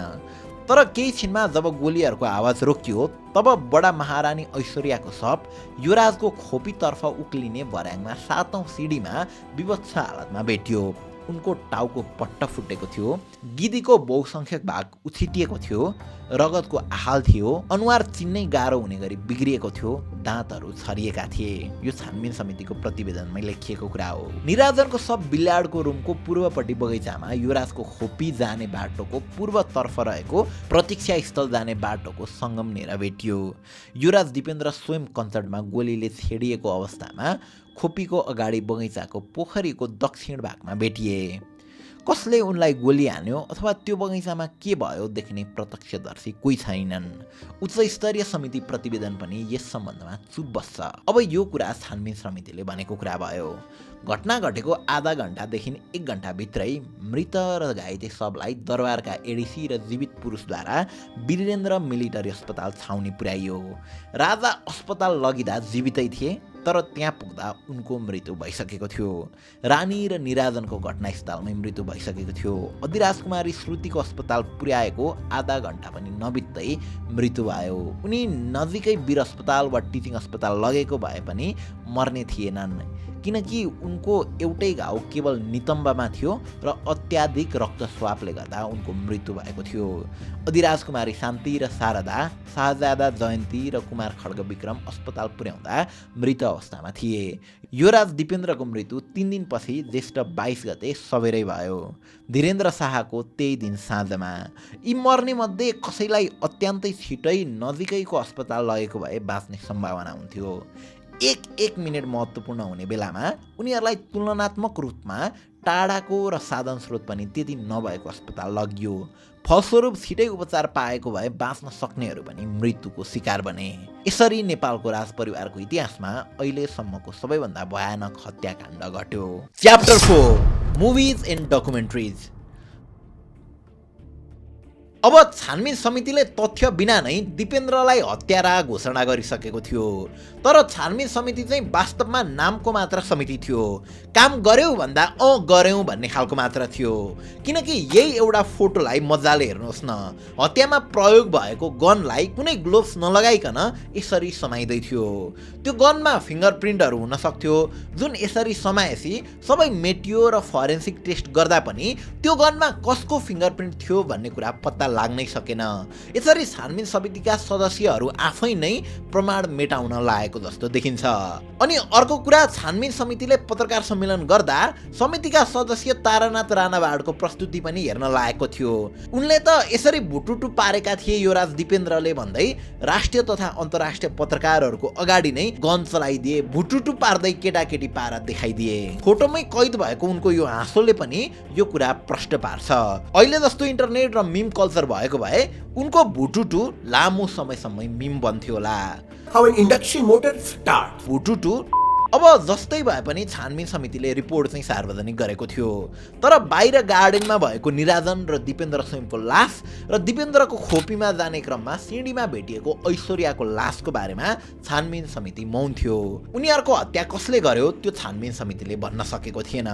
तर केही छिनमा जब गोलीहरूको आवाज रोकियो तब बडा महारानी ऐश्वर्याको शव युवराजको खोपीतर्फ उक्लिने भर्याङमा 7औं सिडीमा विवत्स हालतमा भेटियो। उनको टाउको पट्ट फुटेको थियो, गिदीको बहुसंख्यक भाग उछिटिएको थियो, रगतको आहाल थियो, अनुहार चिन्नै गाह्रो हुने गरी बिग्रिएको थियो, दाँतहरू छरिएका थिए। यो छानबिन समितिको प्रतिवेदनमै लेखिएको कुरा हो। निराजनको सब बिल्याडको रुमको पूर्वपट्टि बगैँचामा युवराजको खोपी जाने बाटोको पूर्वतर्फ रहेको प्रतीक्षा स्थल जाने बाटोको सङ्गमनेर भेटियो। युवराज दिपेन्द्र स्वयं कञ्चडमा गोलीले छेडिएको अवस्थामा खोपीको अगाडि बगैँचाको पोखरीको दक्षिण भागमा भेटिए। कसले उनलाई गोली हान्यो अथवा त्यो बगैँचामा के भयो देख्ने प्रत्यक्षदर्शी कोही छैनन्। उच्च स्तरीय समिति प्रतिवेदन पनि यस सम्बन्धमा चुप बस्छ। अब यो कुरा छानबिन समितिले भनेको कुरा भयो। घटना घटेको आधा घण्टादेखि 1 घण्टाभित्रै मृत र घाइते सबलाई दरबारका एडिसी र जीवित पुरुषद्वारा वीरेन्द्र मिलिटरी अस्पताल छाउनी पुर्याइयो। राजा अस्पताल लगिँदा जीवितै थिए, तर त्यहाँ पुग्दा उनको मृत्यु भइसकेको थियो। रानी र निराजनको घटनास्थलमै मृत्यु भइसकेको थियो। अधिराज कुमारी श्रुतिको अस्पताल पुर्याएको आधा घण्टा पनि नबित्दै मृत्यु भयो। उनी नजिकै वीर अस्पताल वा टिचिङ अस्पताल लगेको भए पनि मर्ने थिएनन्, किनकि उनको एउटै घाउ केवल नितम्बमा थियो र अत्याधिक रक्तस्वापले गर्दा उनको मृत्यु भएको थियो। अधिराज कुमारी शान्ति र शारदा, शाहजादा जयन्ती र कुमार खड्ग विक्रम अस्पताल पुर्याउँदा मृत अवस्थामा थिए। युवराज दिपेन्द्रको मृत्यु 3 दिनपछि ज्येष्ठ 22 गते सबेरै भयो, धीरेन्द्र शाहको त्यही दिन साँझमा। यी मर्ने मध्ये कसैलाई अत्यन्तै छिटै नजिकैको अस्पताल लगेको भए बाँच्ने सम्भावना हुन्थ्यो। एक मिनेट महत्त्वपूर्ण हुने बेलामा उनीहरूलाई तुलनात्मक रूपमा टाढाको र साधन स्रोत पनि त्यति नभएको अस्पताल लगियो। फलस्वरूप छिटै उपचार पाएको भए बाँच्न सक्नेहरू पनि मृत्युको शिकार बने। यसरी नेपालको राजपरिवारको इतिहासमा अहिलेसम्मको सबैभन्दा भयानक हत्याकाण्ड घट्यो। Chapter 4 movies and documentaries. अब छानबिन समितिले तथ्य बिना नै दिपेन्द्रलाई हत्यारा घोषणा गरिसकेको थियो। तर छानबिन समिति चाहिँ वास्तवमा नामको मात्र समिति थियो। काम गर्यौ भन्दा गर्यौँ भन्ने खालको मात्र थियो। किनकि यही एउटा फोटोलाई मजाले हेर्नुहोस् न, हत्यामा प्रयोग भएको गनलाई कुनै ग्लोभ्स नलगाइकन यसरी समाइँदै थियो। त्यो गनमा फिङ्गरप्रिन्टहरू हुन सक्थ्यो, जुन यसरी समाएपछि सबै मेटियो र फरेन्सिक टेस्ट गर्दा पनि त्यो गनमा कसको फिङ्गरप्रिन्ट थियो भन्ने कुरा पत्ता लाग्नै सकेन। यसरी छानबिन समितिका सदस्यहरू आफै नै प्रमाण मेटाउन लागेको जस्तो देखिन्छ। अनि अर्को कुरा, छानबिन समितिले पत्रकार सम्मेलन गर्दा समितिका सदस्य तारानाथ राणावाडको प्रस्तुति पनि हेर्न लागेको थियो। उनले त यसरी भुटुटु पारेका थिए युवराज दिपेन्द्रले भन्दै राष्ट्रिय तथा अन्तर्राष्ट्रिय पत्रकारहरूको अगाडि नै गन चलाइदिए, भुटुटु पार्दै केटाकेटी पारा देखाइदिए। फोटोमै कैद भएको उनको यो हाँसोले पनि यो कुरा प्रष्ट पार्छ। अहिले जस्तो इन्टरनेट र मिम कल्चर भएको भए उनको भुटुटु लामो समयसम्म मिम बन्थ्यो होला। भुटुटु अब जस्तै भए पनि छानबिन समितिले रिपोर्ट चाहिँ सार्वजनिक गरेको थियो। तर बाहिर गार्डनमा भएको निराजन र दिपेन्द्र स्वयंको लास र दिपेन्द्रको खोपीमा जाने क्रममा सिँढीमा भेटिएको ऐश्वर्याको लासको बारेमा छानबिन समिति मौन थियो। उनीहरूको हत्या कसले गर्यो त्यो छानबिन समितिले भन्न सकेको थिएन।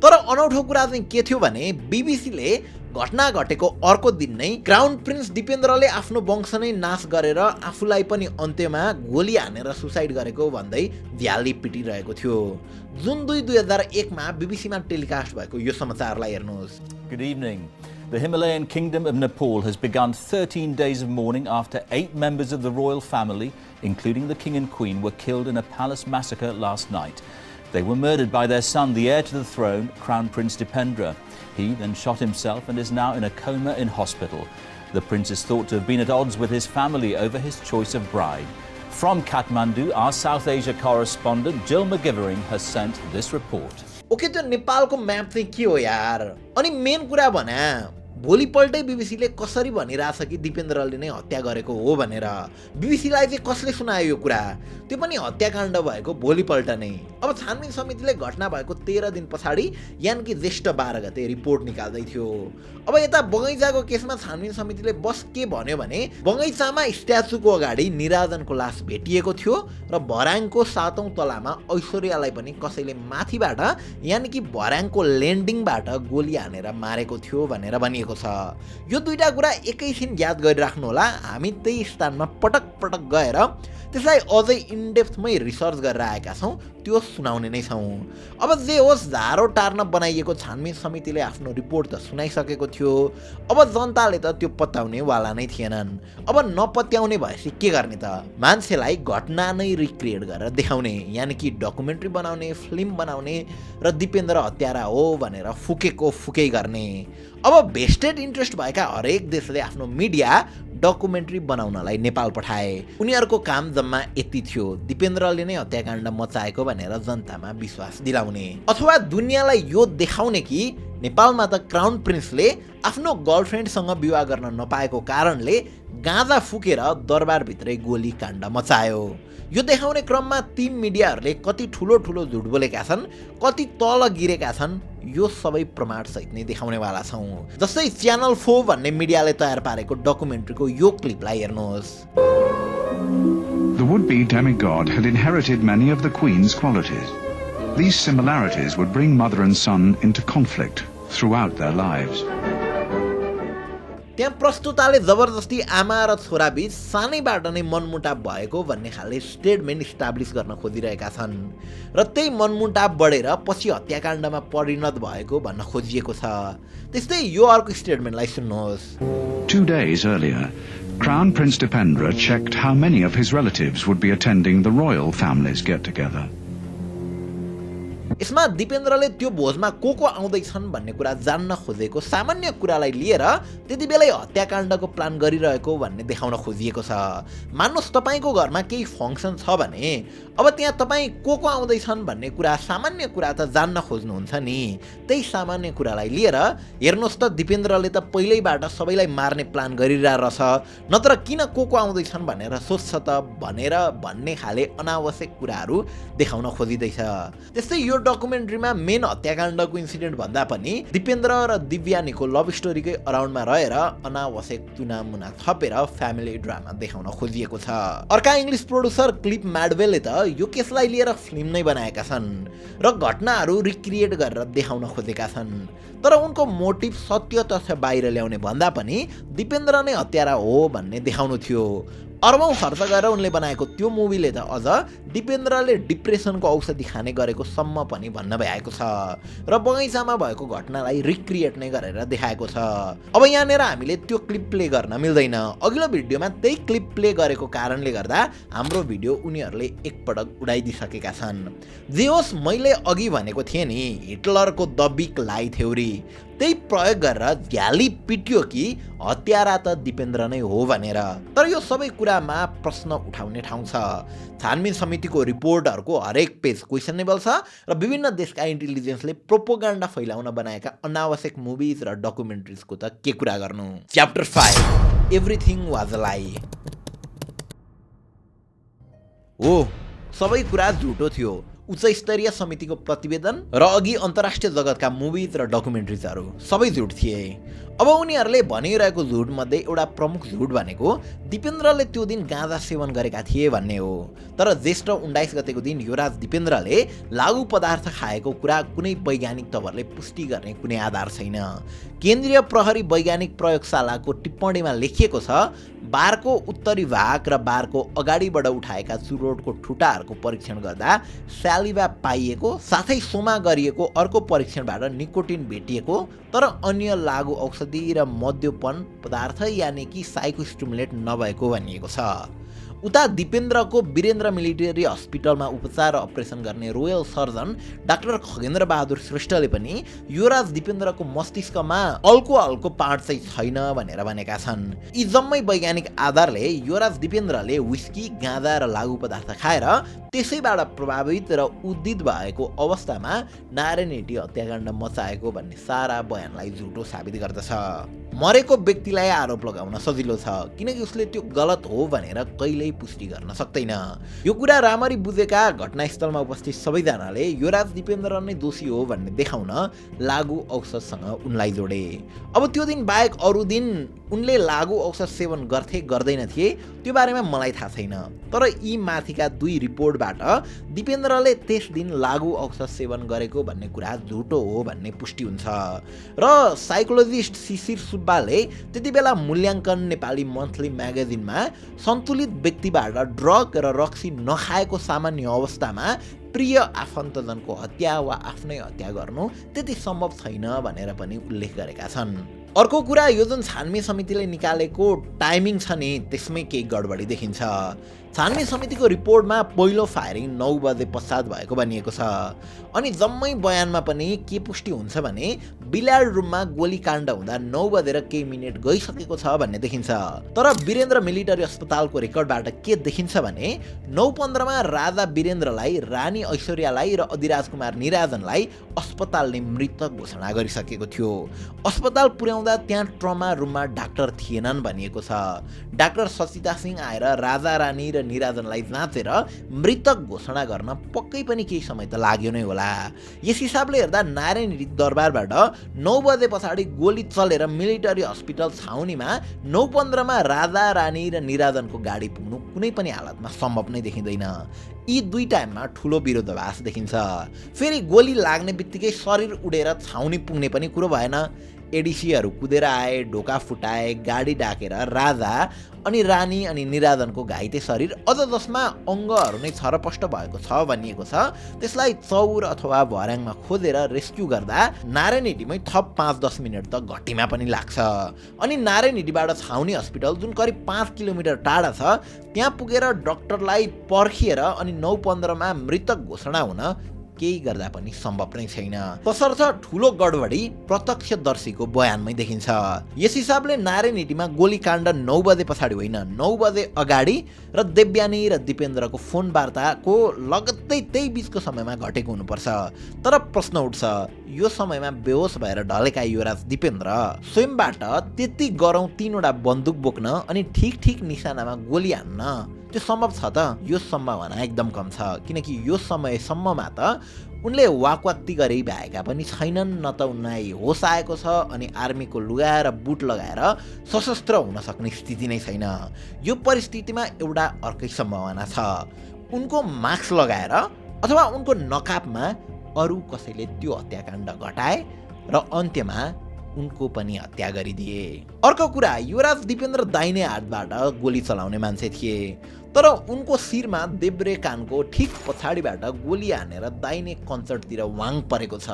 तर अनौठो कुरा चाहिँ के थियो भने बीबीसीले घटना घटेको अर्को दिन नै क्राउन प्रिन्स दिपेन्द्रले आफ्नो वंश नै नाश गरेर आफूलाई पनि अन्त्यमा गोली हानेर सुसाइड गरेको भन्दै झ्याली पिटिरहेको थियो। जुन 2001 मा बीबीसीमा टेलिकास्ट भएको यो समाचारलाई हेर्नुहोस्। Good evening. The Himalayan kingdom of Nepal has begun 13 days of mourning after 8 members of the royal family, including the king and queen, were killed in a palace massacre last night. They were murdered by their son, the heir to the throne, Crown Prince Dipendra. He then shot himself and is now in a coma in hospital. The prince is thought to have been at odds with his family over his choice of bride. From Kathmandu, our South Asia correspondent Jill McGivering has sent this report. Okay, त्यो नेपालको map चाहिँ के हो यार? अनि main कुरा भने भोलिपल्टै बीबीसीले कसरी भनिरहेछ कि दिपेन्द्रले नै हत्या गरेको हो भनेर। बीबीसीलाई चाहिँ कसले सुनायो यो कुरा? त्यो पनि हत्याकाण्ड भएको भोलिपल्ट नै। अब छानबिन समितिले घटना भएको 13 दिन पछाडि यानि कि ज्येष्ठ 12 गते रिपोर्ट निकाल्दै थियो। अब यता बगैँचाको केसमा छानबिन समितिले बस के भन्यो भने बगैँचामा स्ट्याचुको अगाडि निराजनको लास भेटिएको थियो र भर्याङको 7औं तलामा ऐश्वर्यालाई पनि कसैले माथिबाट यानि कि भर्याङको ल्यान्डिङबाट गोली हानेर मारेको थियो भनेर भनिएको खोजिएको छ। यो दुईटा कुरा एकैछिन याद गरिराख्नुहोला, हामी त्यही स्थानमा पटक पटक गएर त्यसलाई अझै इनडेप्थमै रिसर्च गरेर आएका छौँ, त्यो सुनाउने नै छौँ। अब जे होस्, झारो टार्न बनाइएको छानबिन समितिले आफ्नो रिपोर्ट त सुनाइसकेको थियो, अब जनताले त त्यो पत्याउनेवाला नै थिएनन्। अब नपत्याउने भएपछि के गर्ने त? मान्छेलाई घटना नै रिक्रिएट गरेर देखाउने, यानि कि डकुमेन्ट्री बनाउने, फिल्म बनाउने र दिपेन्द्र हत्यारा हो भनेर फुकेको फुकै गर्ने। अब भेस्टेड इन्ट्रेस्ट भएका हरेक देशले आफ्नो मिडिया डकुमेन्ट्री बनाउनलाई नेपाल पठाए। उनीहरूको काम जम्मा यति थियो, दिपेन्द्रले नै हत्याकाण्ड मचाएको भनेर जनतामा विश्वास दिलाउने, अथवा दुनियाँलाई यो देखाउने कि नेपालमा त क्राउन प्रिन्सले आफ्नो गर्लफ्रेन्डसँग विवाह गर्न नपाएको कारणले गाँजा फुकेर दरबारभित्रै गोली काण्ड मचायो। यो देखाउने क्रममा ती मिडियाहरूले कति ठुलो ठुलो झुट बोलेका छन्, कति तल गिरेका छन्, यो सबै प्रमाणसहित नै देखाउनेवाला छौँ। जस्तै च्यानल 4 भन्ने मिडियाले तयार पारेको डकुमेन्ट्रीको यो क्लिपलाई हेर्नुहोस्। The would-be demigod had inherited many of the Queen's qualities. These similarities would bring mother and son into conflict throughout their lives. त्यहाँ प्रस्तुताले जबरजस्ती आमा र छोराबीच सानैबाट नै मनमुटाव भएको भन्ने खाले स्टेटमेन्ट इस्टाब्लिस गर्न खोजिरहेका छन् र त्यही मनमुटाव बढेर पछि हत्याकाण्डमा परिणत भएको भन्न खोजिएको छ। त्यस्तै यो अर्को स्टेटमेन्टलाई सुन्नुहोस्। 2 days earlier, Crown Prince Dipendra checked how many of his relatives would be attending the royal family's get-together. यसमा दिपेन्द्रले त्यो भोजमा को आउँदैछन् भन्ने कुरा जान्न खोजेको सामान्य कुरालाई लिएर त्यति बेलै हत्याकाण्डको प्लान गरिरहेको भन्ने देखाउन खोजिएको छ। मान्नुहोस् तपाईको घरमा केही फङ्सन छ भने अब त्यहाँ तपाईँ को आउँदैछन् भन्ने कुरा, सामान्य कुरा त जान्न खोज्नुहुन्छ नि। त्यही सामान्य कुरालाई लिएर हेर्नुहोस् त, दिपेन्द्रले त पहिल्यैबाट सबैलाई मार्ने प्लान गरिरहेछ, नत्र किन को आउँदैछन् भनेर सोच्छ त भन्ने खाले अनावश्यक कुराहरू देखाउन खोजिँदैछ। त्यस्तै यो डकुमेन्ट्रीमा मेन हत्याकाण्डको इन्सिडेन्ट भन्दा पनि दिपेन्द्र र दिव्यानीको लभ स्टोरीकै अराउन्डमा रहेर अनावश्यक तुनामुना थपेर फ्यामिली ड्रामा देखाउन खोजिएको छ। अर्का इङ्ग्लिस प्रोड्युसर क्लिफ म्याडवेलले त यो केसलाई लिएर फिल्म नै बनाएका छन् र घटनाहरू रिक्रिएट गरेर देखाउन खोजेका छन्, तर उनको मोटिभ सत्य तथ्य बाहिर ल्याउने भन्दा पनि दिपेन्द्र नै हत्यारा हो भन्ने देखाउनु थियो। अर्बौं खर्च गरेर उनले बनाएको त्यो मुभीले त अझ दिपेन्द्रले डिप्रेसनको औषधि खाने गरेको सम्म पनि भन्न भ्याएको छ र बगैँचामा भएको घटनालाई रिक्रिएट नै गरेर देखाएको छ। अब यहाँनिर हामीले त्यो क्लिप प्ले गर्न मिल्दैन, अघिल्लो भिडियोमा त्यही क्लिप प्ले गरेको कारणले गर्दा हाम्रो भिडियो उनीहरूले एकपटक उडाइदिइसकेका छन्। जे होस्, मैले अघि भनेको थिएँ नि, हिटलरको द बिग लाई थ्योरी, त्यही प्रयोग गरेर झ्याली पिट्यो कि हत्यारा त दिपेन्द्र नै हो भनेर। तर यो सबै कुरामा प्रश्न उठाउने ठाउँ छ। छानबिन समितिको रिपोर्टहरूको हरेक पेज क्वेसनेबल छ र विभिन्न देशका इन्टेलिजेन्सले प्रोपोगन्डा फैलाउन बनाएका अनावश्यक मुभिज र डकुमेन्ट्रिजको त के कुरा गर्नु। च्याप्टर 5, एभ्रिथिङ वाज अ लाई। हो, सबै कुरा झुटो थियो। उच्च स्तरीय समितिको प्रतिवेदन र अघि अन्तर्राष्ट्रिय जगतका मुभिज र डकुमेन्ट्रिजहरू सबै झुट थिए। अब उनीहरूले भनिरहेको झुट मध्ये एउटा प्रमुख झुट भनेको दिपेन्द्रले त्यो दिन गाँजा सेवन गरेका थिए भन्ने हो। तर ज्येष्ठ 19 गतेको दिन युवराज दिपेन्द्रले लागु पदार्थ खाएको कुरा कुनै वैज्ञानिक तवरले पुष्टि गर्ने कुनै आधार छैन। केन्द्रीय प्रहरी वैज्ञानिक प्रयोगशालाको टिप्पणीमा लेखिएको छ, बारको उत्तरी भाग र बारको अगाडिबाट उठाएका चुरोटको ठुटाहरूको परीक्षण गर्दा स्यालिभा पाइएको, साथै सोमा गरिएको अर्को परीक्षणबाट निकोटिन भेटिएको, तर अन्य लागु औषधि र मद्यपन पदार्थ यानि कि साइकोस्टिमुलेट नभएको भनिएको छ। उता दिपेन्द्रको वीरेन्द्र मिलिटरी हस्पिटलमा उपचार र अपरेसन गर्ने royal surgeon doctor Khagendra Bahadur श्रेष्ठले पनि युवराज दिपेन्द्रको मस्तिष्कमा अल्कोहलको पार्ट चाहिँ छैन भनेर भनेका छन्। यी जम्मै वैज्ञानिक आधारले युवराज दिपेन्द्रले व्हिस्की, गाँजा र लागु पदार्थ खाएर त्यसैबाट प्रभावित र उद्धित भएको अवस्थामा नारायणहिटी हत्याकाण्ड मचाएको भन्ने सारा बयानलाई झुटो साबित गर्दछ। मरेको व्यक्तिलाई आरोप लगाउन सजिलो छ, किनकि उसले त्यो गलत हो भनेर कहिल्यै पुष्टि गर्न सक्दैन। यो कुरा राम्ररी बुझेका घटनास्थलमा उपस्थित सबैजनाले युवराज दिपेन्द्र नै दोषी हो भन्ने देखाउन लागु औषधसँग उनलाई जोडे। अब त्यो दिन बाहेक अरू दिन उनले लागु औषध सेवन गर्थे गर्दैन थिए त्यो बारेमा मलाई थाहा छैन, तर यी माथिका 2 रिपोर्टबाट दिपेन्द्रले त्यस दिन लागु औषध सेवन गरेको भन्ने कुरा झुटो हो भन्ने पुष्टि हुन्छ। र साइकोलोजिस्ट शिशिर सुब्बाले त्यति बेला मूल्याङ्कन नेपाली मन्थली म्यागजिनमा सन्तुलित व्यक्तिबाट ड्रग र रक्सी नखाएको सामान्य अवस्थामा प्रिय आफन्तजनको हत्या वा आफ्नै हत्या गर्नु त्यति सम्भव छैन भनेर पनि उल्लेख गरेका छन्। अर्को कुरा, यो जुन छानबिन समितिले निकालेको टाइमिङ छ नि त्यसमै केही गडबडी देखिन्छ। छानबिन समितिको रिपोर्टमा पहिलो फायरिङ 9 बजे पश्चात भएको भनिएको छ। अनि जम्मै बयानमा पनि के पुष्टि हुन्छ भने बिल्यार्ड रुममा गोलीकाण्ड हुँदा 9 बजेर केही मिनेट गइसकेको छ भन्ने देखिन्छ। तर वीरेन्द्र मिलिटरी अस्पतालको रेकर्डबाट के देखिन्छ भने 9:15 मा राजा वीरेन्द्रलाई, रानी ऐश्वर्यालाई र अधिराज कुमार निराजनलाई अस्पतालले मृत घोषणा गरिसकेको थियो। अस्पताल पुर्याउँदा त्यहाँ ट्रमा रुममा डाक्टर थिएनन् भनिएको छ। डाक्टर सचिता सिंह आएर राजा, रानी र निराजनलाई जाँचेर मृतक घोषणा गर्न पक्कै पनि केही समय त लाग्यो नै होला। यस हिसाबले हेर्दा नारायण दरबारबाट 9 बजे पछाडि गोली चलेर मिलिटरी हस्पिटल छाउनीमा 9:15 मा राजा, रानी र निराजनको गाडी पुग्नु कुनै पनि हालतमा सम्भव नै देखिँदैन। यी दुई टाइममा ठुलो विरोधाभास देखिन्छ। फेरि गोली लाग्ने बित्तिकै शरीर उडेर छाउनी पुग्ने पनि कुरो भएन। एडिसीहरू कुदेर आए, ढोका फुटाए, गाडी डाकेर राजा अनि रानी अनि निराजनको घाइते शरीर, अझ जसमा अङ्गहरू नै छरपष्ट भएको छ भनिएको छ, त्यसलाई चौर अथवा भर्याङमा खोजेर रेस्क्यु गर्दा नारायण हिटीमै थप 5-10 मिनट त घटीमा पनि लाग्छ। अनि नारायण हिटीबाट छाउनी हस्पिटल जुन करिब 5 किलोमिटर टाढा छ, त्यहाँ पुगेर डाक्टरलाई पर्खिएर अनि 9:15 मा मृतक घोषणा हुन केही गर्दा पनि सम्भव नै छैन। तसर्थ ठुलो गडबडी प्रत्यक्षदर्शीको बयानमै देखिन्छ। यस हिसाबले नारायण हिटीमा गोलीकाण्ड 9 बजे पछाडि होइन, 9 बजे अगाडि र देव्यानी र दिपेन्द्रको फोन वार्ताको लगत्तै त्यही बीचको समयमा घटेको हुनुपर्छ। तर प्रश्न उठ्छ, यो समयमा बेहोस भएर ढलेका युवराज दिपेन्द्र स्वयंबाट त्यति गरौँ 3वटा बन्दुक बोक्न अनि ठिक निशानामा गोली हान्न त्यो सम्भव छ त? यो सम्भावना एकदम कम छ, किनकि यो समयसम्ममा त उनले वाकवाक्ती गरी भएका पनि छैनन्, न त उनलाई होस आएको छ अनि आर्मीको लुगा र बुट लगाएर सशस्त्र हुन सक्ने स्थिति नै छैन। यो परिस्थितिमा एउटा अर्कै सम्भावना छ, उनको मास्क लगाएर अथवा उनको नकाबमा अरू कसैले त्यो हत्याकाण्ड घटाए र अन्त्यमा उनको पनि हत्या गरिदिए। अर्को कुरा, युवराज दिपेन्द्र दाहिने हातबाट गोली चलाउने मान्छे थिए, तर उनको शिरमा देब्रे कानको ठिक पछाडिबाट गोली हानेर दाहिने कञ्चटतिर वाङ परेको छ।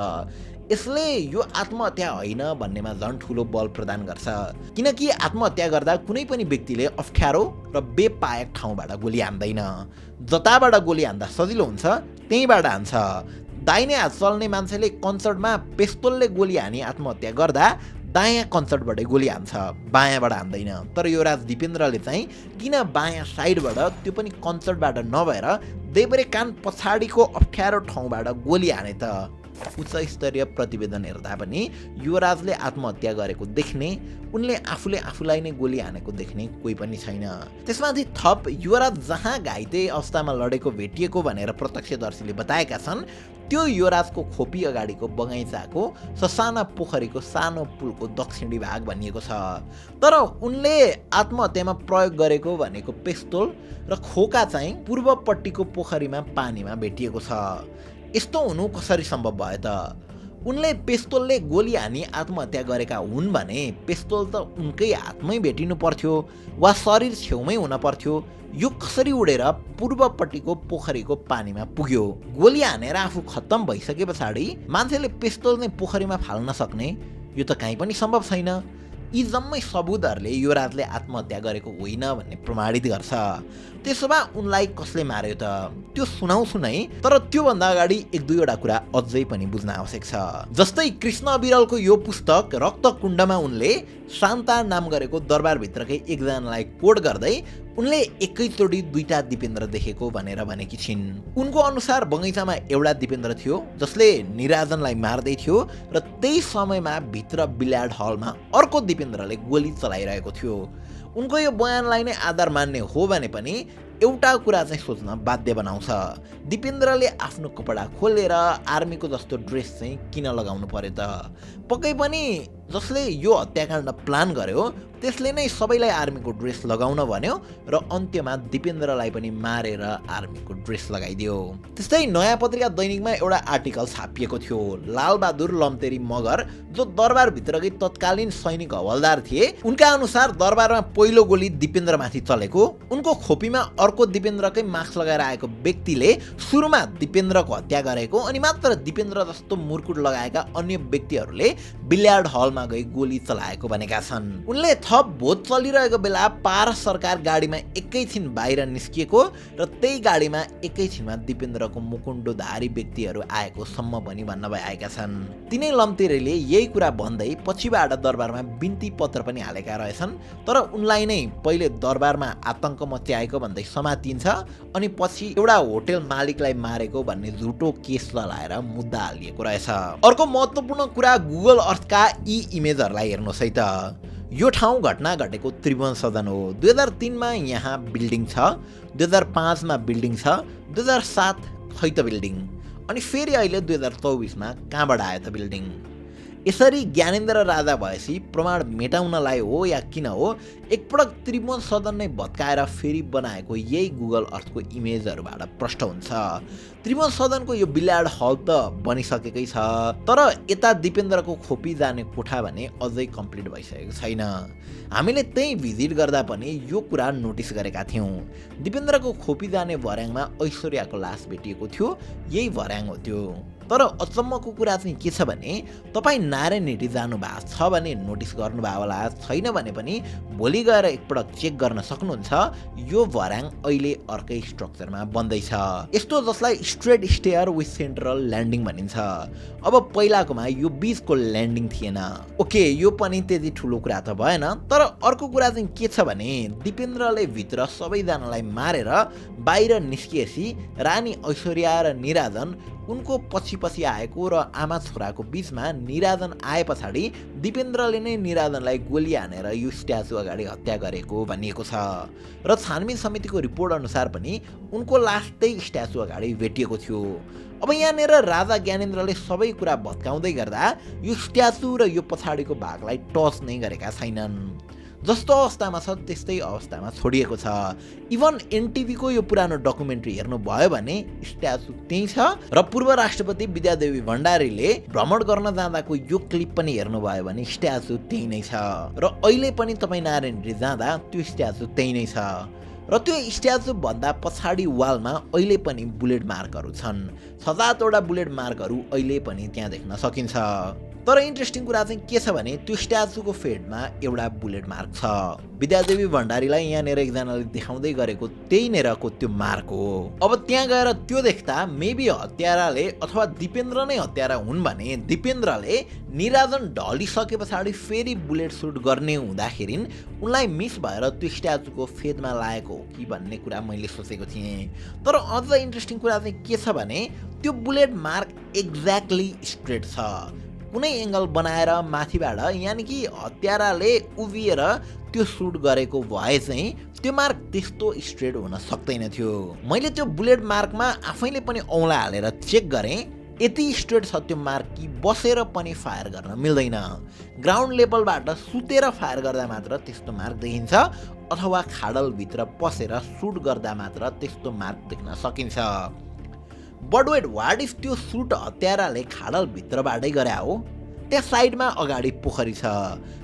यसले यो आत्महत्या होइन भन्नेमा झन् ठुलो बल प्रदान गर्छ, किनकि आत्महत्या गर्दा कुनै पनि व्यक्तिले अप्ठ्यारो र बेपायक ठाउँबाट गोली हान्दैन। जताबाट गोली हान्दा सजिलो हुन्छ त्यहीँबाट हान्छ। दाहिने हात चल्ने मान्छेले कञ्चटमा पेस्तोलले गोली हानी आत्महत्या गर्दा दायाँ कञ्चटबाटै गोली हान्छ, बायाँबाट हान्दैन। तर युवराज दिपेन्द्रले चाहिँ किन बायाँ साइडबाट, त्यो पनि कञ्चटबाट नभएर देब्रे कान पछाडिको अप्ठ्यारो ठाउँबाट गोली हाने त? उच्च स्तरीय प्रतिवेदन हेर्दा पनि युवराजले आत्महत्या गरेको देख्ने, उनले आफूलाई नै गोली हानेको देख्ने कोही पनि छैन। त्यसमाथि थप युवराज जहाँ घाइते अवस्थामा लडेको भेटिएको भनेर प्रत्यक्षदर्शीले बताएका छन्, त्यो युवराजको खोपी अगाडिको बगैँचाको ससाना पोखरीको सानो पुलको दक्षिणी भाग भनिएको छ। तर उनले आत्महत्यामा प्रयोग गरेको भनेको पेस्तोल र खोका चाहिँ पूर्वपट्टिको पोखरीमा पानीमा भेटिएको छ। यस्तो हुनु कसरी सम्भव भयो त? उनले पेस्तोलले गोली हानी आत्महत्या गरेका हुन् भने पेस्तोल त उनकै हातमै भेटिनु पर्थ्यो वा शरीर छेउमै हुन पर्थ्यो। यो कसरी उडेर पूर्वपट्टिको पोखरीको पानीमा पुग्यो? गोली हानेर आफू खत्तम भइसके पछाडि मान्छेले पेस्तोल नै पोखरीमा फाल्न सक्ने यो त कहीँ पनि सम्भव छैन। यी जम्मै सबुतहरूले युवराजले आत्महत्या गरेको होइन भन्ने प्रमाणित गर्छ। त्यसो भए उनलाई कसले मार्यो त? त्यो सुनाउँछु नै, तर त्योभन्दा अगाडि 1-2वटा कुरा अझै पनि बुझ्न आवश्यक छ। जस्तै कृष्ण विरलको यो पुस्तक रक्तकुण्डमा उनले शान्ता नाम गरेको दरबारभित्रकै एकजनालाई कोट गर्दै उनले एकैचोटि 2टा दिपेन्द्र देखेको भनेर भनेकी छिन्। उनको अनुसार बगैँचामा एउटा दिपेन्द्र थियो जसले निराजनलाई मार्दै थियो र त्यही समयमा भित्र बिल्यार्ड हलमा अर्को दिपेन्द्रले गोली चलाइरहेको थियो। उनको यो बयानलाई नै आधार मान्ने हो भने पनि एउटा कुरा चाहिँ सोच्न बाध्य बनाउँछ। दिपेन्द्रले आफ्नो कपडा खोलेर आर्मीको जस्तो ड्रेस चाहिँ किन लगाउनु पर्यो त? पक्कै पनि जसले यो हत्याकाण्ड प्लान गर्यो त्यसले नै सबैलाई आर्मीको ड्रेस लगाउन भन्यो र अन्त्यमा दिपेन्द्रलाई पनि मारेर आर्मीको ड्रेस लगाइदियो। त्यस्तै नयाँ पत्रिका दैनिकमा एउटा आर्टिकल छापिएको थियो। लालबहादुर लम्तेरी मगर जो दरबारभित्रकै तत्कालीन सैनिक हवलदार थिए, उनका अनुसार दरबारमा पहिलो गोली दिपेन्द्रमाथि चलेको, उनको खोपीमा अर्को दिपेन्द्रकै मास्क लगाएर आएको व्यक्तिले सुरुमा दिपेन्द्रको हत्या गरेको, अनि मात्र दिपेन्द्र जस्तो मुर्कुट लगाएका अन्य व्यक्तिहरूले बिल्यार्ड हलमा गई गोली चलाएको भनेका छन्। उनले थप भोट चलिरहेको बेला पारस सरकार गाडीमा एकैछिन बाहिर निस्किएको र त्यही गाडीमा एकैछिनमा दिपेन्द्रको मुकुण्डोधारी व्यक्तिहरू आएको सम्म पनि भन्न भएका छन्। तिनै लम्तेरेले यही कुरा भन्दै पछिबाट दरबारमा बिन्ती पत्र पनि हालेका रहेछन्, तर उनलाई नै पहिले दरबारमा आतंक मच्याएको भन्दै समातिन्छ अनि पछि एउटा होटल मालिकलाई मारेको भन्ने झुटो केस चलाएर मुद्दा हालिएको रहेछ। अर्को महत्त्वपूर्ण कुरा गुगल अर्थका यी इमेजहरूलाई हेर्नुहोस् है त। यो ठाउँ घटना घटेको त्रिभुवन सदन हो। 2003 मा यहाँ बिल्डिङ छ, 2005 मा बिल्डिङ छ, 2007 खै त बिल्डिङ, अनि फेरि अहिले 2024 मा कहाँबाट आयो त बिल्डिङ? यसरी ज्ञानेन्द्र राजा भएपछि प्रमाण मेटाउनलाई हो या किन हो, एकपटक त्रिभुवन सदन नै भत्काएर फेरि बनाएको यही गुगल अर्थको इमेजहरूबाट प्रष्ट हुन्छ। त्रिभुवन सदनको यो बिल्यार्ड हल त बनिसकेकै छ, तर यता दिपेन्द्रको खोपी जाने कोठा भने अझै कम्प्लिट भइसकेको छैन। हामीले त्यही भिजिट गर्दा पनि यो कुरा नोटिस गरेका थियौँ। दिपेन्द्रको खोपी जाने भर्याङमा ऐश्वर्याको लास भेटिएको थियो, यही भर्याङ हो त्यो। तर अचम्मको कुरा चाहिँ के छ भने तपाईँ नारायण हिटी जानुभएको छ भने नोटिस गर्नुभयो होला, छैन भने पनि भोलि गएर एकपटक चेक गर्न सक्नुहुन्छ। यो भर्याङ अहिले अर्कै स्ट्रक्चरमा बन्दैछ, यस्तो जसलाई straight stair with central landing भनिन्छ। अब पहिलाकोमा यो बीचको ल्यान्डिङ थिएन। ओके, यो पनि त्यति ठुलो कुरा त भएन, तर अर्को कुरा चाहिँ के छ भने दिपेन्द्रले भित्र सबैजनालाई मारेर बाहिर निस्किएपछि रानी ऐश्वर्या र निराजन उनको पछि पछि आएको र आमा छोराको बीचमा निराजन आए पछाडि दिपेन्द्रले नै निराजनलाई गोली हानेर यो स्ट्याचु अगाडि हत्या गरेको भनिएको छ र छानबिन समितिको रिपोर्ट अनुसार पनि उनको लास त्यही स्ट्याचु अगाडि भेटिएको थियो। अब यहाँनिर राजा ज्ञानेन्द्रले सबै कुरा भत्काउँदै गर्दा यो स्ट्याचु र यो पछाडिको भागलाई टच नै गरेका छैनन्। जस्तो अवस्थामा छ त्यस्तै अवस्थामा छोडिएको छ। इभन एनटिभीको यो पुरानो डकुमेन्ट्री हेर्नुभयो भने स्ट्याचु त्यही छ र पूर्व राष्ट्रपति विद्यादेवी भण्डारीले भ्रमण गर्न जाँदाको यो क्लिप पनि हेर्नुभयो भने स्ट्याचु त्यही नै छ र अहिले पनि तपाईँ नारायणहिटी जाँदा त्यो स्ट्याचु त्यही नै छ र त्यो स्ट्याचु भन्दा पछाडि वालमा अहिले पनि बुलेट मार्कहरू छन्। 7-8वटा बुलेट मार्कहरू अहिले पनि त्यहाँ देख्न सकिन्छ। तर इन्ट्रेस्टिङ कुरा चाहिँ के छ भने त्यो स्ट्याचुको फेडमा एउटा बुलेट मार्क छ। विद्यादेवी भण्डारीलाई यहाँनिर एकजनाले देखाउँदै गरेको त्यही नेरको त्यो मार्क हो। अब त्यहाँ गएर त्यो देख्दा मेबी हत्याराले अथवा दिपेन्द्र नै हत्यारा हुन् भने दिपेन्द्रले निराजन ढलिसके पछाडि फेरि बुलेट सुट गर्ने हुँदाखेरि उनलाई मिस भएर त्यो स्ट्याचुको फेदमा लागेको हो कि भन्ने कुरा मैले सोचेको थिएँ। तर अझ इन्ट्रेस्टिङ कुरा चाहिँ के छ भने त्यो बुलेट मार्क एक्ज्याक्टली स्ट्रेट छ। कुनै एङ्गल बनाएर माथिबाट यानि कि हत्याराले उभिएर त्यो सुट गरेको भए चाहिँ त्यो मार्क त्यस्तो स्ट्रेट हुन सक्दैन थियो। मैले त्यो बुलेट मार्कमा आफैले पनि औँला हालेर चेक गरेँ, यति स्ट्रेट छ त्यो मार्क कि बसेर पनि फायर गर्न मिल्दैन। ग्राउन्ड लेभलबाट सुतेर फायर गर्दा मात्र त्यस्तो मार्क देखिन्छ अथवा खाडलभित्र पसेर सुट गर्दा मात्र त्यस्तो मार्क देख्न सकिन्छ। बट वेट, वाट इफ त्यो सुट हत्याराले खाडल भित्रबाटै गरे हो? त्यहाँ साइडमा अगाडि पोखरी छ,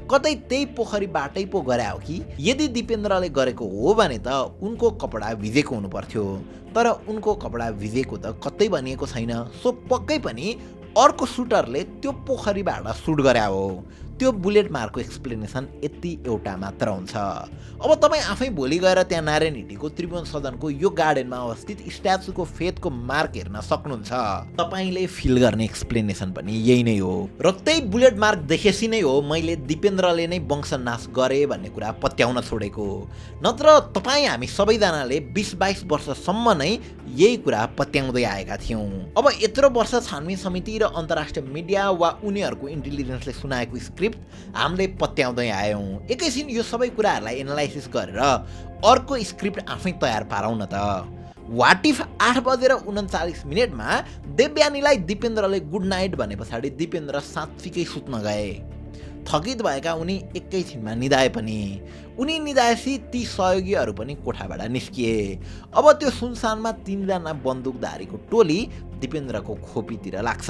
कतै त्यही पोखरीबाटै पो गरे हो कि? यदि दिपेन्द्रले गरेको हो भने त उनको कपडा भिजेको हुनु पर्थ्यो, तर उनको कपडा भिजेको त कतै भनिएको छैन। सो पक्कै पनि अर्को सुटरले त्यो पोखरीबाट सुट गरे हो। त्यो बुलेट मार्कको एक्सप्लेनेसन यति एउटा मात्र हुन्छ। अब तपाईँ आफै भोलि गएर त्यहाँ नारायण हिटीको त्रिभुवन सदनको यो गार्डनमा अवस्थित स्ट्याचुको फेदको मार्क हेर्न सक्नुहुन्छ। तपाईँले फिल गर्ने एक्सप्लेनेसन पनि यही नै हो र त्यही बुलेट मार्क देखेपछि नै हो मैले दिपेन्द्रले नै वंशनाश गरे भन्ने कुरा पत्याउन छोडेको। नत्र तपाईँ हामी सबैजनाले 20-22 वर्षसम्म नै यही कुरा पत्याउँदै आएका थियौँ। अब यत्रो वर्ष छानबिन समिति र अन्तर्राष्ट्रिय मिडिया वा उनीहरूको इन्टेलिजेन्सले सुनाएको स्क्रिप्ट स्क्रिप्ट हामीले पत्याउँदै आयौँ। एकैछिन यो सबै कुराहरूलाई एनालाइसिस गरेर अर्को स्क्रिप्ट आफै तयार पारौँ न त। वाट इफ 8:39 देवयानीलाई दिपेन्द्रले गुड नाइट भने पछाडि दिपेन्द्र साँच्चीकै सुत्न गए। थकित भएका उनी एकैछिनमा निदाए पनि। उनी निदाएपछि ती सहयोगीहरू पनि कोठाबाट निस्किए। अब त्यो सुनसानमा 3 जना बन्दुकधारीको टोली दिपेन्द्रको खोपीतिर लाग्छ।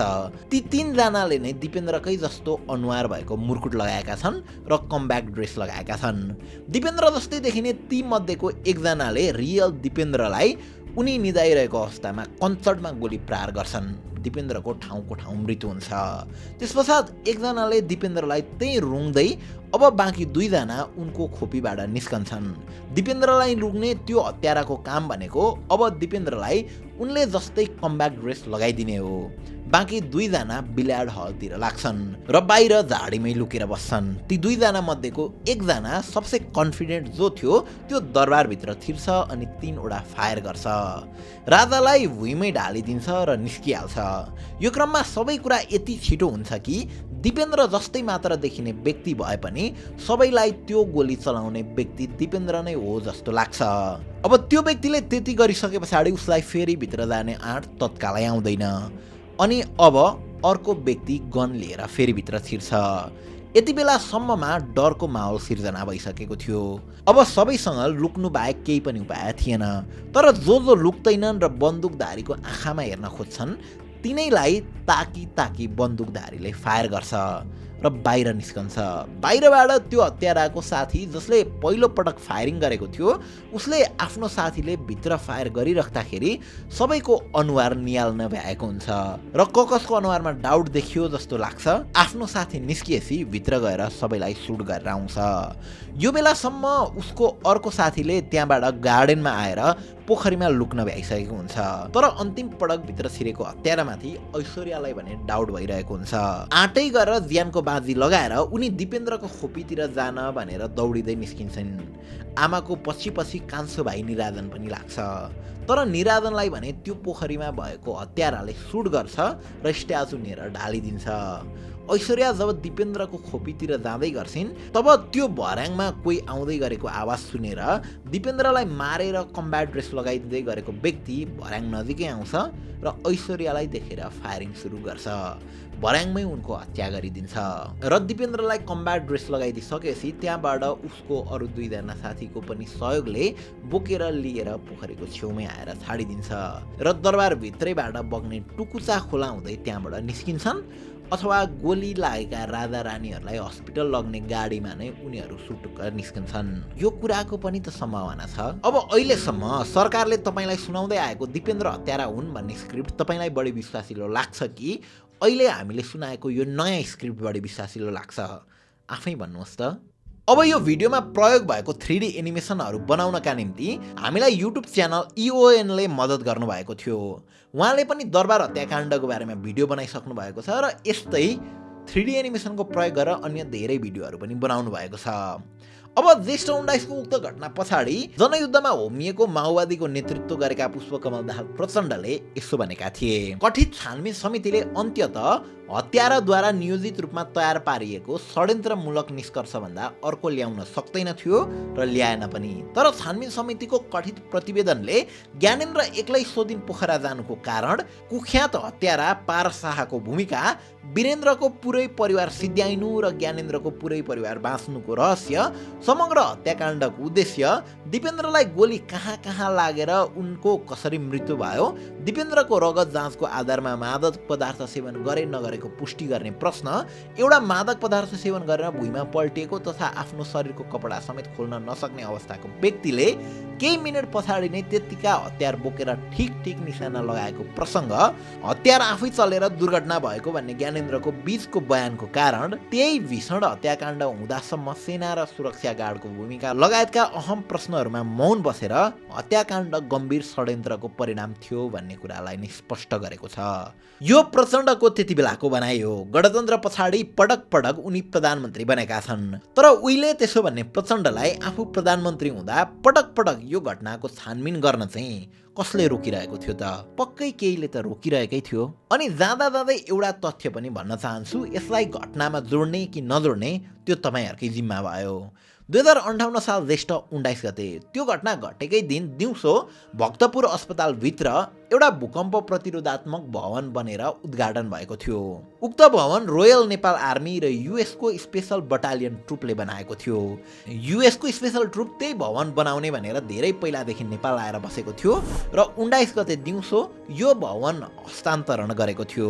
ती 3 जनाले नै दिपेन्द्रकै जस्तो अनुहार भएको मुर्कुट लगाएका छन् र कम्ब्याक्ट ड्रेस लगाएका छन्। दिपेन्द्र जस्तै देखिने ती मध्येको एकजनाले रियल दिपेन्द्रलाई उनी निदाइरहेको अवस्थामा कन्सर्टमा गोली प्रहार गर्छन्। दिपेन्द्रको ठाउँको ठाउँ मृत्यु हुन्छ। त्यसपश्चात एकजनाले दिपेन्द्रलाई त्यही रुङ्दै अब बाँकी 2 जना उनको खोपीबाट निस्कन्छन्। दिपेन्द्रलाई लुक्ने त्यो हत्याराको काम भनेको अब दिपेन्द्रलाई उनले जस्तै कम्ब्याक्ट ड्रेस लगाइदिने हो। बाँकी 2 जना बिल्यार्ड हलतिर लाग्छन् र बाहिर झाडीमै लुकेर बस्छन्। ती 2 जना मध्येको एकजना सबसे कन्फिडेन्ट जो थियो त्यो दरबारभित्र छिर्छ अनि 3 वटा फायर गर्छ। राजालाई भुइँमै ढालिदिन्छ र निस्किहाल्छ। यो क्रममा सबै कुरा यति छिटो हुन्छ कि दिपेन्द्र जस्तै मात्र देखिने व्यक्ति भए पनि सबैलाई त्यो गोली चलाउने व्यक्ति दिपेन्द्र नै हो जस्तो लाग्छ। अब त्यो व्यक्तिले त्यति गरिसके पछाडि उसलाई फेरि भित्र जाने आँट तत्कालै आउँदैन अनि अब अर्को व्यक्ति गन लिएर फेरि भित्र छिर्छ। यति बेलासम्ममा डरको माहौल सिर्जना भइसकेको थियो। अब सबैसँग लुक्नु बाहेक केही पनि उपाय थिएन। तर जो लुक्दैनन् र बन्दुकधारीको आँखामा हेर्न खोज्छन् तिनैलाई ताकी बन्दुकधारीले फायर गर्छ र बाहिर निस्कन्छ। बाहिरबाट त्यो हत्याराको साथी जसले पहिलो पटक फायरिङ गरेको थियो उसले आफ्नो साथीले भित्र फायर गरिराख्दाखेरि सबैको अनुहार नियाल्न भ्याएको हुन्छ र कसको अनुहारमा डाउट देखियो जस्तो लाग्छ। आफ्नो साथी निस्किएपछि भित्र गएर सबैलाई सुट गरेर आउँछ। यो बेलासम्म उसको अर्को साथीले त्यहाँबाट गार्डनमा आएर पोखरीमा लुक्न भ्याइसकेको हुन्छ। तर अन्तिम पटक भित्र छिरेको हत्यारामाथि ऐश्वर्यालाई भने डाउट भइरहेको हुन्छ। आँटै गरेर ज्यानको बाजी लगाएर उनी दिपेन्द्रको खोपीतिर जान भनेर दौडिँदै निस्किन्छन्। आमाको पछि कान्छो भाइ निराजन पनि लाग्छ। तर निराजनलाई भने त्यो पोखरीमा भएको हत्याराले सुट गर्छ र स्ट्याचु लिएर ढालिदिन्छ। ऐश्वर्या जब दिपेन्द्रको खोपीतिर जाँदै गर्छिन् तब त्यो भर्याङमा कोही आउँदै गरेको आवाज सुनेर दिपेन्द्रलाई मारेर कम्ब्याट ड्रेस लगाइदिँदै गरेको व्यक्ति भर्याङ नजिकै आउँछ र ऐश्वर्यालाई देखेर फायरिङ सुरु गर्छ। भर्याङमै उनको हत्या गरिदिन्छ र दिपेन्द्रलाई कम्ब्याट ड्रेस लगाइदिइसकेपछि त्यहाँबाट उसको अरू 2 जना साथीको पनि सहयोगले बोकेर लिएर पोखरीको छेउमै आएर छाडिदिन्छ र दरबारभित्रैबाट बग्ने टुकुचा खोला हुँदै त्यहाँबाट निस्किन्छन् अथवा गोली लागेका राजा रानीहरूलाई हस्पिटल लग्ने गाडीमा नै उनीहरू सुटुक्क निस्कन्छन्। यो कुराको पनि त सम्भावना छ। अब अहिलेसम्म सरकारले तपाईँलाई सुनाउँदै आएको दिपेन्द्र हत्यारा हुन् भन्ने स्क्रिप्ट तपाईँलाई बढी विश्वासिलो लाग्छ कि अहिले हामीले सुनाएको यो नयाँ स्क्रिप्ट बढी विश्वासिलो लाग्छ? आफै भन्नुहोस् त। अब यो भिडियोमा प्रयोग भएको 3D एनिमेसनहरू बनाउनका निम्ति हामीलाई युट्युब च्यानल EONले मद्दत गर्नुभएको थियो। उहाँले पनि दरबार हत्याकाण्डको बारेमा भिडियो बनाइसक्नु भएको छ र यस्तै 3D एनिमेसनको प्रयोग गरेर अन्य धेरै भिडियोहरू पनि बनाउनु भएको छ। अब ज्येष्ठ 19 को उक्त घटना पछाडि जनयुद्धमा होमिएको माओवादीको नेतृत्व गरेका पुष्पकमल दाहाल प्रचण्डले यसो भनेका थिए, कथित छानबिन समितिले अन्त्यतः हत्याराद्वारा नियोजित रूपमा तयार पारिएको षड्यन्त्रमूलक निष्कर्ष भन्दा अर्को ल्याउन सक्दैन थियो र ल्याएन पनि। तर छानबिन समितिको कथित प्रतिवेदनले ज्ञानेन्द्र एक्लै सो दिन पोखरा जानुको कारण, कुख्यात हत्यारा पारस शाहको भूमिका, वीरेन्द्रको पुरै परिवार सिद्ध्याइनु र ज्ञानेन्द्रको पुरै परिवार बाँच्नुको रहस्य, समग्र हत्याकाण्डको उद्देश्य, दिपेन्द्रलाई गोली कहाँ लागेर उनको कसरी मृत्यु भयो, दिपेन्द्रको रगत जाँचको आधारमा मादक पदार्थ सेवन गरे नगरेको पुष्टि गर्ने प्रश्न, एउटा मादक पदार्थ सेवन गरेर भुइँमा पल्टिएको तथा आफ्नो शरीरको कपडा समेत खोल्न नसक्ने अवस्थाको व्यक्तिले केही मिनट पछाडि नै त्यतिका हतियार बोकेर ठिक निशाना लगाएको प्रसङ्ग, हतियार आफै चलेर दुर्घटना भएको भन्ने ज्ञानेन्द्रको बीचको बयानको कारण, त्यही भीषण हत्याकाण्ड हुँदासम्म सेना र सुरक्षा गार्डको भूमिका लगायतका अहम प्रश्नहरूमा मौन बसेर हत्याकाण्ड गम्भीर षड्यन्त्रको परिणाम थियो भन्ने कुरालाई नै स्पष्ट गरेको छ। यो प्रचण्डको त्यति बेलाको भनाइ हो। गणतन्त्र पछाडि पटक उनी प्रधानमन्त्री बनेका छन्। तर उहिले त्यसो भन्ने प्रचण्डलाई आफू प्रधानमन्त्री हुँदा पटक यो घटनाको छानबिन गर्न चाहिँ कसले रोकिरहेको थियो त? पक्कै केहीले त रोकिरहेकै थियो। अनि जाँदा जाँदै एउटा तथ्य पनि भन्न चाहन्छु, यसलाई घटनामा जोड्ने कि नजोड्ने त्यो तपाईहरुकै जिम्मा भयो। 2058 साल ज्येष्ठ 19 गते त्यो घटना घटेकै दिन दिउँसो भक्तपुर अस्पतालभित्र एउटा भूकम्प प्रतिरोधात्मक भवन बनेर उद्घाटन भएको थियो। उक्त भवन रोयल नेपाल आर्मी र युएसको स्पेशल बटालियन ट्रुपले बनाएको थियो। युएसको स्पेशल ट्रुप त्यही भवन बनाउने भनेर धेरै पहिलादेखि नेपाल आएर बसेको थियो र 19 गते दिउँसो यो भवन हस्तान्तरण गरेको थियो।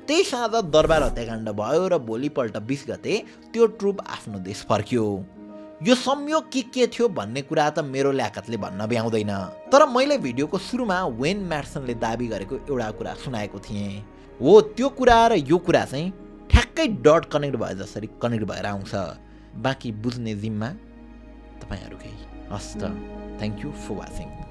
त्यही साँझ दरबार हत्याकाण्ड भयो र भोलिपल्ट 20 गते त्यो ट्रुप आफ्नो देश फर्क्यो। यो संयोग के थियो भन्ने कुरा त मेरो ल्याकतले भन्न भ्याउँदैन, तर मैले भिडियोको सुरुमा वेन म्याटसनले दाबी गरेको एउटा कुरा सुनाएको थिएँ। हो, त्यो कुरा र यो कुरा चाहिँ ठ्याक्कै डट कनेक्ट भए जसरी कनेक्ट भएर आउँछ। बाँकी बुझ्ने जिम्मा तपाईहरुकै। हस् त, थ्याङ्क यू फर वाचिङ।